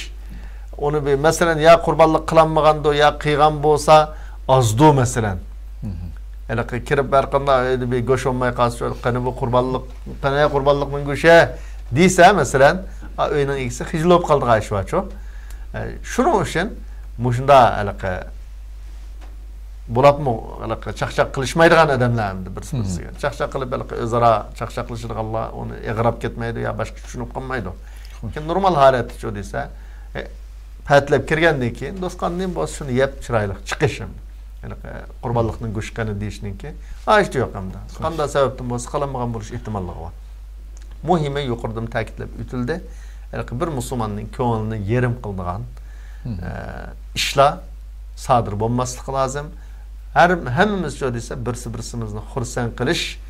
ئۇنى بىر، مەسىلەن، يا قۇربانلىق قىلالمىغاندۇ، يا قىلغان بولسا ئازدۇ، مەسىلەن. مھم. ھېلىقى كىرىپ ھەر قانداق ئۆيدە بىر گۆش بولماي قالسا، قېنى بۇ قۇربانلىق، قېنى قۇربانلىقنىڭ گۆشى دېسە، مەسىلەن، ئا، ئۆينىڭ ئىگىسى خىجىل بولۇپ قالىدىغان ئىش بارچۇ. ئە، شۇنىڭ ئۈچۈن مۇشۇنداق ھېلىقى بولۇپمۇ ھېلىقى چاقچاق قىلىشمايدىغان ئادەملەر ئەمدى بىرسى-بىرسىگە. مھم. چاقچاق قىلىپ ھېلىقى ئۆزئارا چاقچاقلىشىدىغانلار ئۇنى ئېغىراپ كەتمەيدۇ يا باشقا چۈشىنىپ قالمايدۇ. خوش. لېكىن نورمال ھالەتتىچۇ دېسە، ئە، پەتىلەپ كىرگەندىن كېيىن دوستخانىدىن بولسا شۇنى يەپ چىرايلىق چىقىش ئەمدى. ھېلىقى قۇربانلىقنىڭ گۆشى قېنى دېيىشنىڭكى ھاجىتى يوق ئەمدى. خوش. قانداق سەۋەبتىن بولسا قىلالمىغان بولۇش ئېھتىماللىقى بار. مۇھىمى يۇقىرىدىمۇ تەكىتلەپ ئۆتۈلدى. ھېلىقى بىر مۇسۇلماننىڭ كۆڭلىنى يېرىم قىلىدىغان، مھم. ئە، ئىشلار سادىر بولماسلىقى لازىم. ھەر، ھەممىمىزچۇ دېسە، بىرسى-بىرسىمىزنى خۇرسەن قىلىش،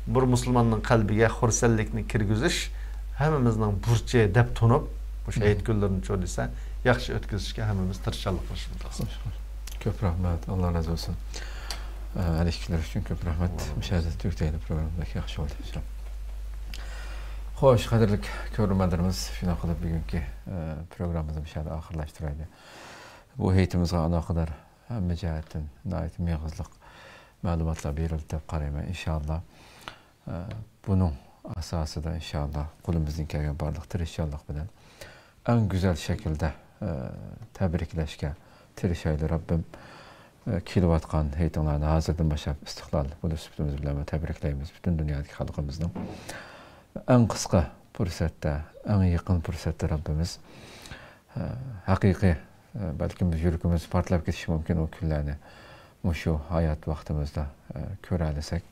بىر مۇسۇلماننىڭ قەلبىگە خۇرسەنلىكنى كىرگۈزۈش ھەممىمىزنىڭ بۇرچى دەپ تونۇپ، مۇشۇ مھم. ھېيت كۈنلىرىنىچۇ دېسە، ياخشى ئۆتكۈزۈشكە ھەممىمىز تىرىشچانلىق قىلىشىمىز لازىم. خوش، خوش. كۆپ رەھمەت، ئاللا رازى بولسۇن. ئە، ھەر ئىككىلىرى ئۈچۈن كۆپ رەھمەت. ئاللا رازى بولسۇن. مۇشۇ يەردە تۈگىتەيلى پروگراممىنى، بەك ياخشى بولدى. خوش، قەدىرلىك كۆرۈرمەنلىرىمىز، شۇنداق قىلىپ بۈگۈنكى، ئە، پروگراممىمىزنى مۇشۇ يەردە ئاخىرلاشتۇرايلى. بۇ ھېيتىمىزغا ئالاقىدار ھەممە جەھەتتىن ناھايىتى مېغىزلىق مەلۇماتلار بېرىلدى دەپ قارايمەن، ئىنشائاللا. ئە، بۇنىڭ ئاساسىدا، ئىنشائاللا، قولىمىزدىن كەلگەن بارلىق تىرىشچانلىق بىلەن ئەڭ گۈزەل شەكىلدە، ئە، تەبرىكلەشكە تىرىشايلى، رەببىم. ئە، كېلىۋاتقان ھېيتىڭلارنى ھازىردىن باشلاپ ئىستىقلال كۈنى سۈپىتىمىز بىلەن تەبرىكلەيمىز پۈتۈن دۇنيادىكى خەلقىمىزنىڭ. ئەڭ قىسقا پۇرسەتتە، ئەڭ يېقىن پۇرسەتتە رەببىمىز، ئە، ھەقىقىي، ئە، بەلكىم يۈرىكىمىز پارتلاپ كېتىشى مۇمكىن ئۇ كۈنلەرنى مۇشۇ ھايات ۋاقتىمىزدا، ئە، كۆرەلىسەك،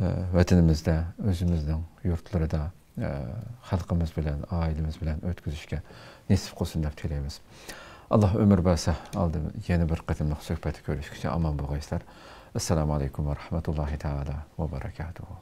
ئە، ۋەتىنىمىزدە، ئۆزىمىزنىڭ يۇرتلىرىدا، ئە، خەلقىمىز بىلەن، ئائىلىمىز بىلەن ئۆتكۈزۈشكە نېسىپ قىلسۇن دەپ تىلەيمىز. ئاللا ئۆمۈر بەرسە، ئالدى يەنە بىر قېتىملىق سۆھبەتتە كۆرۈشكىچە ئامان بولغايسىلەر. ئەسسالامۇ ئەلەيكۇم ۋە رەھمەتۇللاھى تائالا ۋە بەرەكاتۇھۇ.